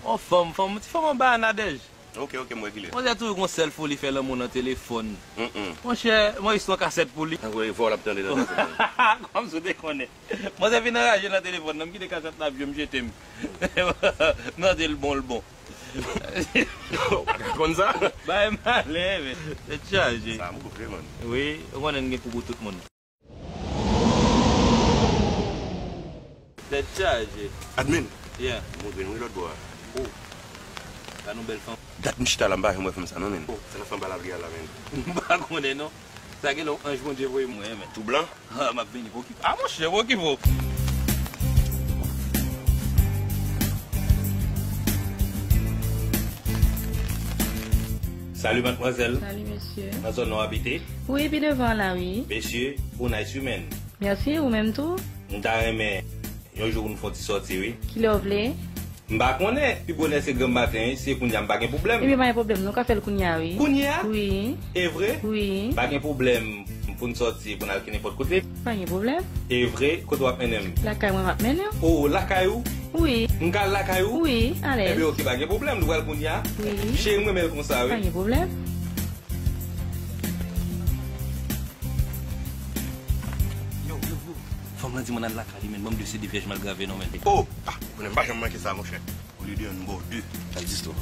On fanm, fanm, ti fanm anba a Nadège. Ok, ok, m wè ki lè. Monchè, toujou gon sèl foli fè lanmou nan telefòn. Mm, mm. Monchè, mwen jis yon kasèt pou li. Tankou e vòl ap tande nan kasèt la. Kòmsi w te konnen. Mwen te vin anraje nan telefòn nan, m kite kasèt la ap jwe, m jete m. M tande l bon, l bon. Ou pa t konn sa? Bay malè, men. Tèt chaje. Sa move, man. Wi, ou konnen n gen kou pou tout moun. Tèt chaje. Admin. Yeah. Move nou lòt bò a. Oh. Sa nou bèl fanm. Dat m chita la, m pa janm wè fanm sa non, menn. Oh, se nan fanm pa lapli a la, menn. M pa konnen non. Sa gen lè yon anj Bondye voye mwen, menn. Tou blan? Ah, m ap vini, pa okipe. Ah, monchè, pa okipe w. Salut, mademoiselle. Salut, monsieur. Nan zòn nan w abite? Wi, pi devan la, wi. Mesye, ou nice wi, menn. Mèsi, ou menm tou. M ta renmen yon jou pou nou fè yon ti sòti, wi. Kilè w vle? M pa konnen, pi bonè se granm maten, si se kounye a m pa gen pwoblèm. Ebyen, pa gen pwoblèm, nou ka fè l kounye a, wi. Kounye a? Wi. E vre? Wi. Pa gen pwoblèm, m pou n sòti, pou n al kenenpòt kote. Pa gen pwoblèm. E vre, kote w ap mennen m? Lakay mwen m ap mennen w. O, lakay ou? Wi. M ka al lakay ou? Wi, alèz. Ebyen, oke, pa gen pwoblèm, nou pral kounye a. Wi. Cheri, m renmen l konsa, wi. Pa gen pwoblèm. Yo, yo, yo. Fanm lan di m ann al lakay li, menn, ban m de se de vyèj malgrave non, menn. Oh! Ah, konnen m pa janm manke sa, monchè. Olye de yonn, m ba w de. Sa egziste w.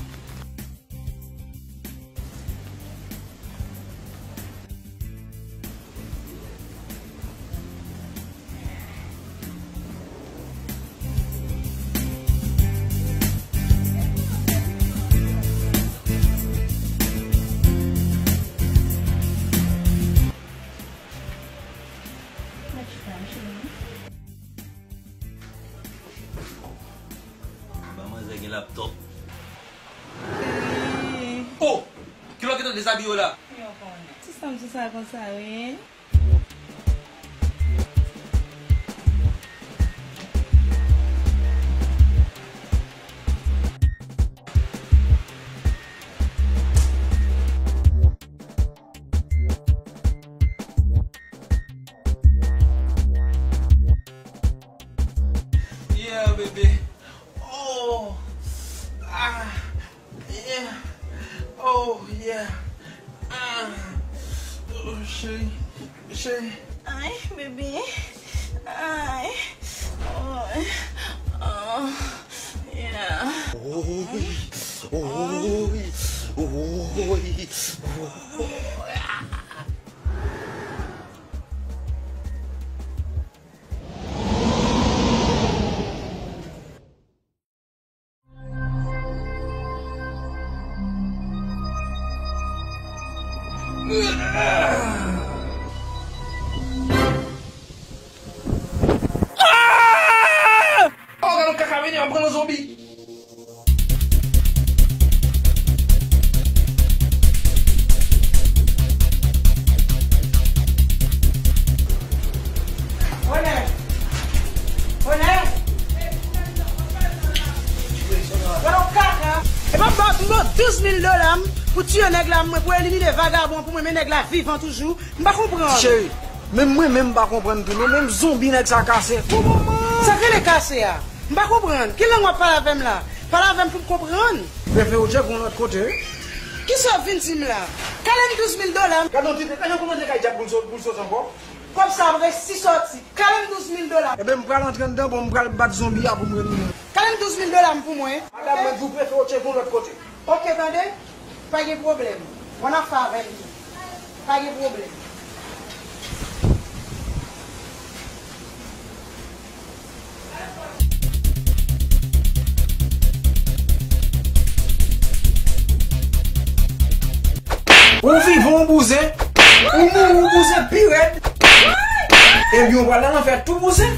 Ba manzè gen laptòp. Oh! Kilè w gentan dezabiye w la? Yo konnen. Ti sa m sou sa konsa, wi. Yeah, bebe. Oh. Ah. Yeah. Oh, yeah. Ah. Oh, cheri. Cheri. Ay, bebe. Ay. Oh. Oh. Yeah. Oy. Oy. Oy. Ah! Oh, gade yon kaka vini, an pran nan zonbi. Bonè! Bonè! Gade yon kaka! Epa m ba w douz mil dola m pou tiye nèg la, mwen pou elimine vagabon pou mwen, men nèg la vivan toujou. M pa konprann. Cheri, menm mwen menm m pa konprann tou non, menm zonbi nèg sa kase. Pou moman. Sa k rele kase a? M pa konprann. Ki lang w ap pale avè m la? Pale avè m pou m konprann. Prefere w tcheke yon lòt kote, wi. Kisa w ap vin di m la? Kale m douz mil dola m. Gade yon ti tèt, gade yon kòmandè kay djab pou l so-, pou l sot ankò. Kòb sa ap resi sòti. Kale m douz mil dola m. Ebyen, m pral antre anndan, bon, m pral bat zonbi a pou m rele moun. Kale m douz mil dola m pou mwen. Madanm, mwen di w prefere w tcheke yon lòt kote. Oke, tande? Pa gen pwoblèm. Mwen ap fè avè l tou. Pa gen pwoblèm. Ou vivan, ou bouzen. Ou mouri, ou bouzen pi rèd. Ebyen, ou pral nan lanfè tou bouzen.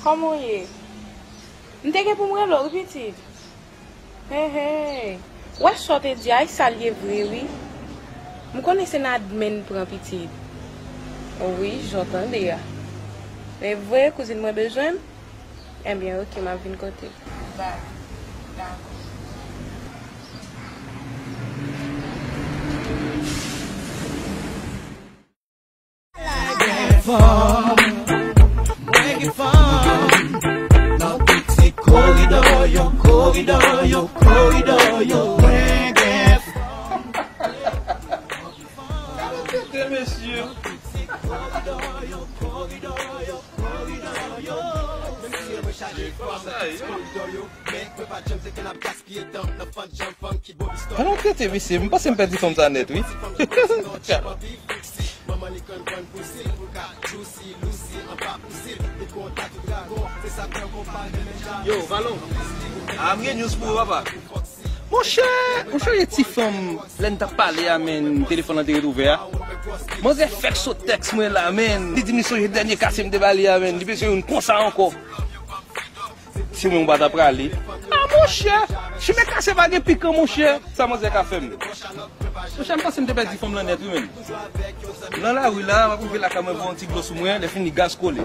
Kòman w ye? M te gen pou m rele w, wi, pitit. Hey, hey. Ou wè sa w te di a, e sa l ye vre, wi. M konnen se Nadmen pran, pitit. Wi, jan w tande a. E vre, kouzin mwen bezwen m? Ebyen, oke, m ap vin kote w. Bay. Dakò. Gen fòm, mwen gen fòm. Nan tout ti koridò yo, koridò yo, koridò yo, mwen gen fòm. Gade tete, mesye. Nan tout ti koridò yo, koridò yo, koridò yo, mwen gen fòm. Sa yo. Alon tete mesye, m panse m pèdi fanm sa nèt, wi. Yo, Valon, a m gen news pou ou, papa. Monchè, monchè, yon ti fanm, lè n t ap pale a, men telefòn lan te ret ouvè a. Manzè fèk sot tèks mwen la, men. Li di m li sonje dènye kase m te ba li a, men. Li bezwen youn konsa ankò. Si mwen m pa ta prale. A monchè, chimen kase pa gen pikan, monchè. Sa manzè ka fè m? Monchè, m panse m te pèdi fanm lan nèt, wi, menm. Nan lari la, m ap rive lakay mwen, voye yon ti dlo sou mwen, lè fini gaz kole.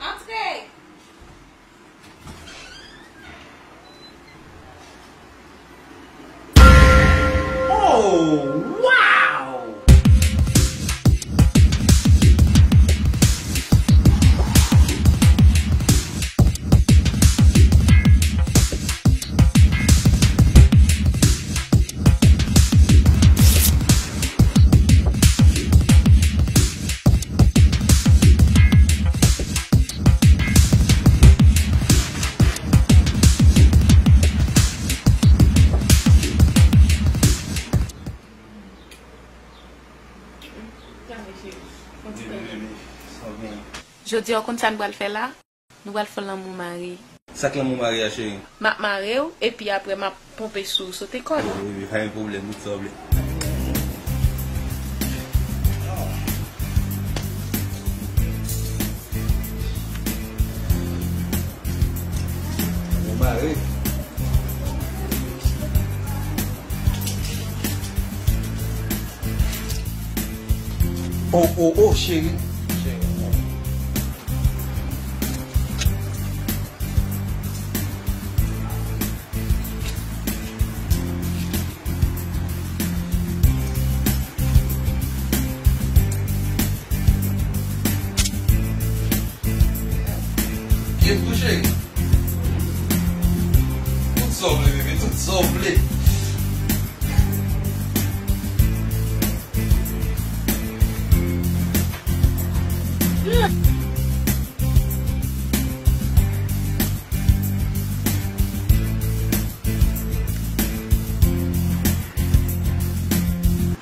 Antre! Oh, wow! Jodi a, w konn sa n pral fè la? Nou pral fè w lanmou mare. Sa k lanmou mare a, cheri? M ap mare w, epi apre m ap ponpe sou w, sote kò l. Wi, wi, pa gen pwoblèm, tout sa w vle. Lanmou mare. Oh, oh, oh, cheri. Byen touche. Tout sa w vle, bebe, tout sa w vle.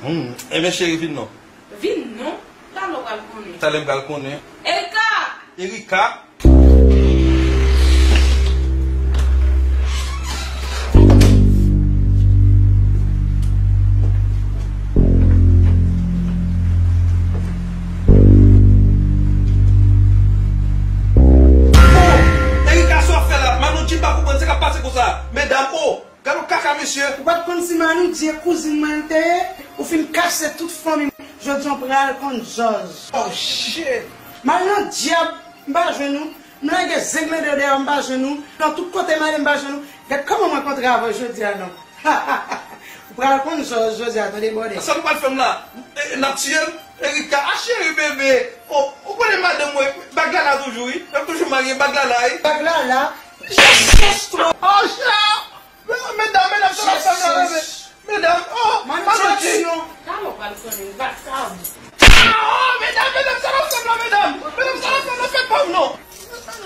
Hmm, enben cheri, vin non. Vin non? Talè w pral konnen. Talè m pral konnen. Erika! Erika! Oh! Erika, sa w ap fè la? Manou Jim pa konprann sa k ap pase konsa. Medam, oh! Gad yon kaka, mesye! Ou pa t konn si Manou Dye kouzin mwen l te ye? Ou fin kase tout fanmi m. Jodi a w pral konn jòj. Oh, shit! M al nan dyab, m pa jwenn ou. M lage zenglende dèyè w, m pa jwenn ou. Nan tout kote m ale, m pa jwenn ou. Gad kòman mwen kontre avè w jodi a, non. Ou pral konn jòj jodi a, tande bòdè. Sa nou pral fè m la? E, n ap tiye m? Erika, a cheri bebe. Oh, ou konnen madanm mwen, bag la la toujou, wi. N ap toujou marye, bag la la, wi. Bag la la? Jezi Kris! Oh, cheri! Medam, medam, sa n ap fè m la, medam. Medam, oh, Manou Dye. Talè w pral konnen, vakabon. Ah, oh, medam, medam, sa n ap fè m la, medam. Medam, sa n ap fè m la, fè pa m non.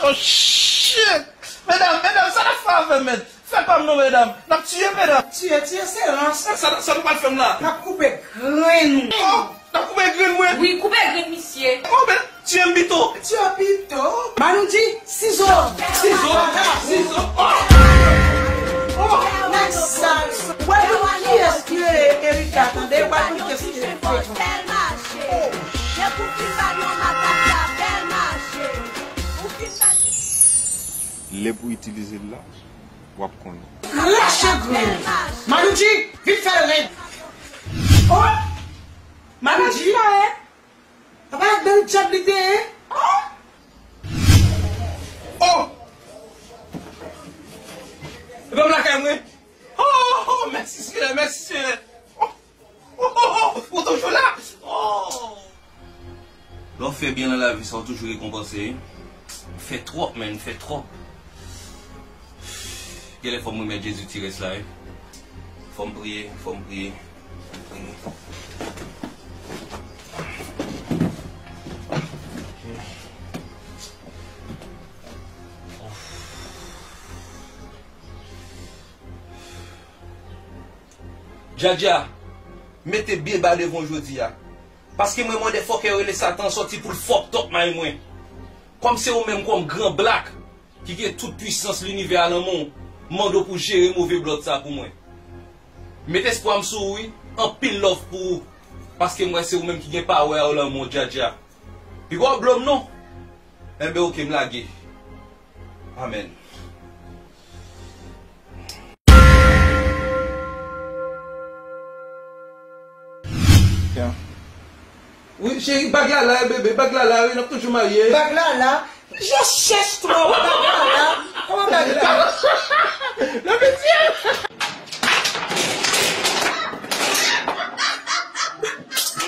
Oh, shit. Medam, medam, sa n ap fè avè m, men. Fè pa m non, medam. N ap tiye m, medam. Tiye, tiye, se rans. Sa, sa, sa nou pral fè m la? N ap koupe grenn ou. Oh. N ap koupe grenn mwen. Wi, koupe grenn misye. Oh, men, tiye m pito. Tiye w pito. Manou di, sizo. Sizo. Sizo. Oh. Oh. Nèg sal. Wè pou kiyès ki rele Erika, tande? Wè pou kiyès ki rele Erika. Bèl mache. Depi w fin ba l yon makak la, bèl mache. Lè pou itilize l la, w ap konnen. Rache grenn. Maloudji, vin fè l rèd. Oh! Maloudji. Apa ak bèl djab li te ye? Oh! Epa m lakay mwen. Oh, oh, mèsi Senyè, mèsi Senyè. Oh, oh, oh, oh, ou toujou la. Oh. Lè w fè byen nan lavi sa, ou toujou rekonpanse. M fè twòp, man, m fè twòp. Genlè fò m remèt Jezi ti rès la, wi. Fò m priye, fò m priye, fò m priye. Djadja, mete byen ba devan w jodi a. Paske mwen mande fòkè rele Satan sòti pou l fuck up may mwen. Kòm se ou menm kòm gran blak ki gen tout pwisans linivè a nan men w, m mande w pou jere move blòd sa pou mwen. Met espwa m sou ou wi, anpil love pou ou. Paske m wè se ou menm ki gen power yo nan men w Djadja. Piga w blow m non. Enben oke, m lage. Amèn. Wi, cheri, bag la la, bebe, bag la la, wi, n ap toujou marye. Bag la la, je chèch twò, bag la la. Kòman bag la? Non, pitié.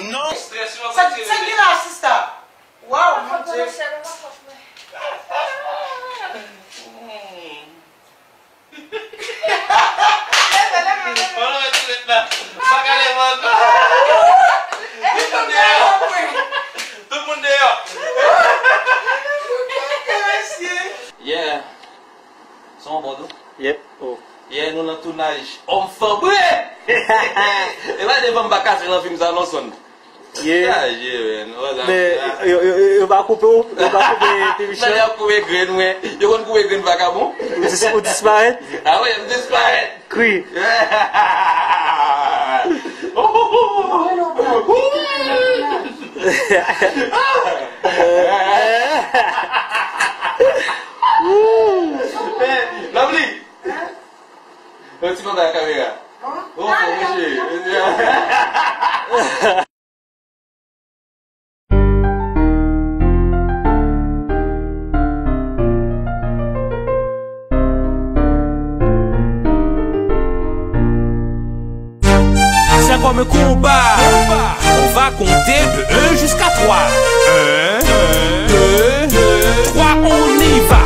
Non. Sa, sa ki la, sista? Waw, Bondye. Tout moun deyò. Tout moun deyò. Yeah. Son bon tou? Yep. Oh. Yeah, nou nan tounaj Homme Fabré. E pa devan m pa kase nan fim sa non, son. Yeah. Chaje, man. Men, yo, yo, yo, yo pa koupe w, yo pa koupe T V Chan. Nèg yo ap koupe grenn, mwen. Yo konn koupe grenn vakabon. Ou dis-, ou disparèt? Ah wi, m disparèt. Kri. Lovely. Yon ti kontak kamera. Oh, fò mouche. C'est comme un combat. On va compter de un jusqu'à trois. Un, deux, trois, on y va.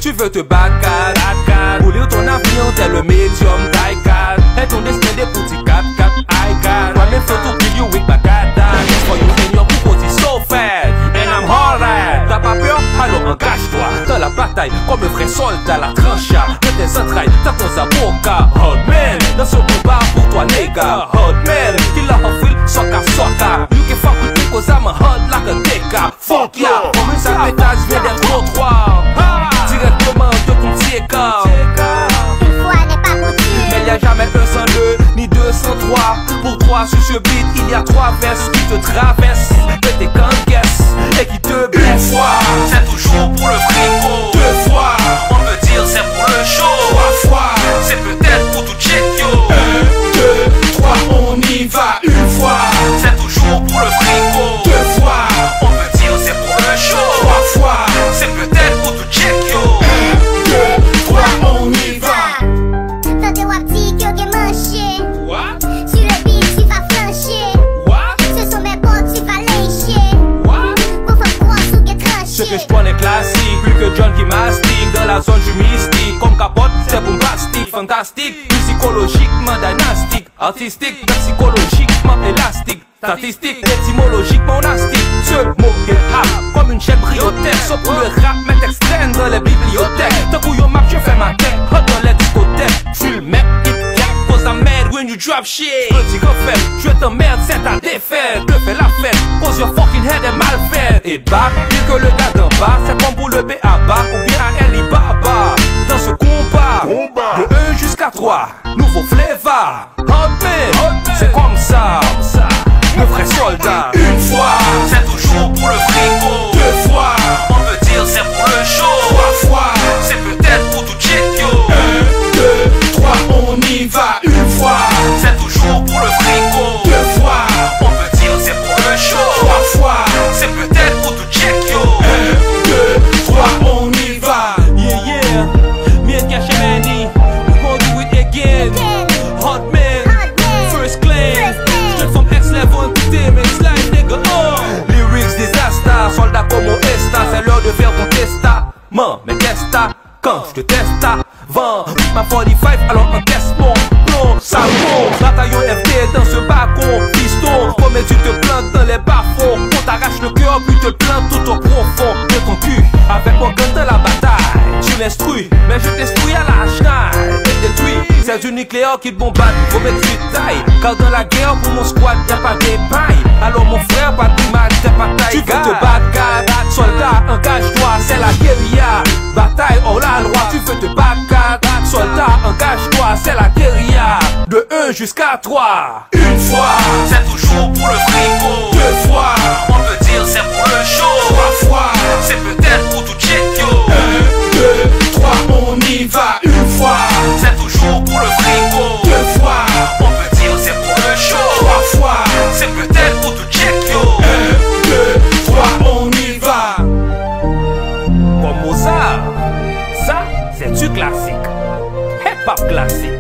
Tu veux te battre, kat, kat, kat. Pour lire ton avenir, t'es le médium, taille, kat. Et ton destin des petits, kat, kat, aïe, kat. Toi, même faut tout give you with bagada. Just for you and your people, it's so fat. And I'm hard at. T'as pas peur? Alors engage-toi dans la bataille. Comme un vrai soldat, la tranche à. De tes entrailles, t'as ton zaboka. Hard man, dans ce combat pour toi, nègre. Hard man, kill a hard feel, soca, soca. You can fuck with me 'cause I'm a hard like a nigga. Fuck yeah. Comme une sale pétasse vient d'être trottoir. Directement de ton tieka. Une fois n'est pas coutume. Mais y a jamais un sans deux, ni deux sans trois. Pour toi, sur ce beat, il y a trois vestes qui te traversent. Que tes cangues et qui te blessent. Une fois, c'est toujours pour le frico. Deux fois, on peut dire c'est pour le show. Trois fois, c'est peut-être pour tout check yo. Un, deux, trois, on y va. Une fois, c'est toujours pour le frico. Deux fois, on peut dire c'est pour le show. Trois fois, c'est peut-être pour tout check yo. Un, deux, trois, on y va. Tande w ap di ke w gen manche. What? Sur le beat, tu vas flancher. What? Ce sont mes potes, tu vas lécher. What? Gon fanm gwo sou gen tranche. Ce que je connais classique, plus que John qui mastique. Dans la zone, je suis mystique. Comme capote, c'est bombastique, fantastique. Psikolojikman dinastik, artistik, psikolojikman elastik, statistik, étymologiquement on a stick. Ce mot est rap comme une chaîne briotèque, sauf pour le rap, met extend dans les bibliothèques. Tankou yon map, je fais ma tête, hot dans les discothèques. Tu le mets, hit, yeah, 'cause I'm mad when you drop shit. Petit reflet, je t'emmerde, c'est ta défaite. Fè lafèt, cause your fucking head est mal faite. Et bah, pire que le gars d'en bas, c'est comme pour le B A B A ou bien à Alibaba. Dans ce combat, de un jusqu'à trois, nouveau flavor. Hot man, c'est comme ça, le vrai soldat. Une fois, c'est toujours pour le frico. Deux fois, on peut dire c'est pour le show. Trois fois, c'est Man, men kès ta, kan je te teste avant. Ritm à forty-five, alors ankès mon plon. Sa bon, batayon F D dans ce bacon. Piston, comme tu te plantes dans les bas-fonds. On t'arrache le cœur, puis te plante tout au profond de ton cul. Avec mon gun dans la bataille, tu l'instruis. Mais je t'instruis à la hache et détruis. C'est du nucléaire qui te bombarde, faut mettre vite taille. Car dans la guerre, pour mon squad, y a pas de paille. Alors mon frère, pas de mal, t'as pas taille. Tu veux te battre, soldat, engage-toi, c'est la guérilla. Bataille hors la loi, tu veux te battre, soldat, engage-toi, c'est la guérilla. De un jusqu'à trois. Une fois, c'est toujours pour le frigo. Deux fois, on peut dire c'est pour le show. Trois fois, c'est peut-être pour tout check yo. Un, deux, trois, on y va. Une fois, c'est toujours pour le frigo. Deux fois, on peut dire c'est pour le show. Trois fois, c'est peut-être pour tout check yo. Un, deux, trois, on y va. Comme Mozart, ça, c'est du classique. Hip-hop classique.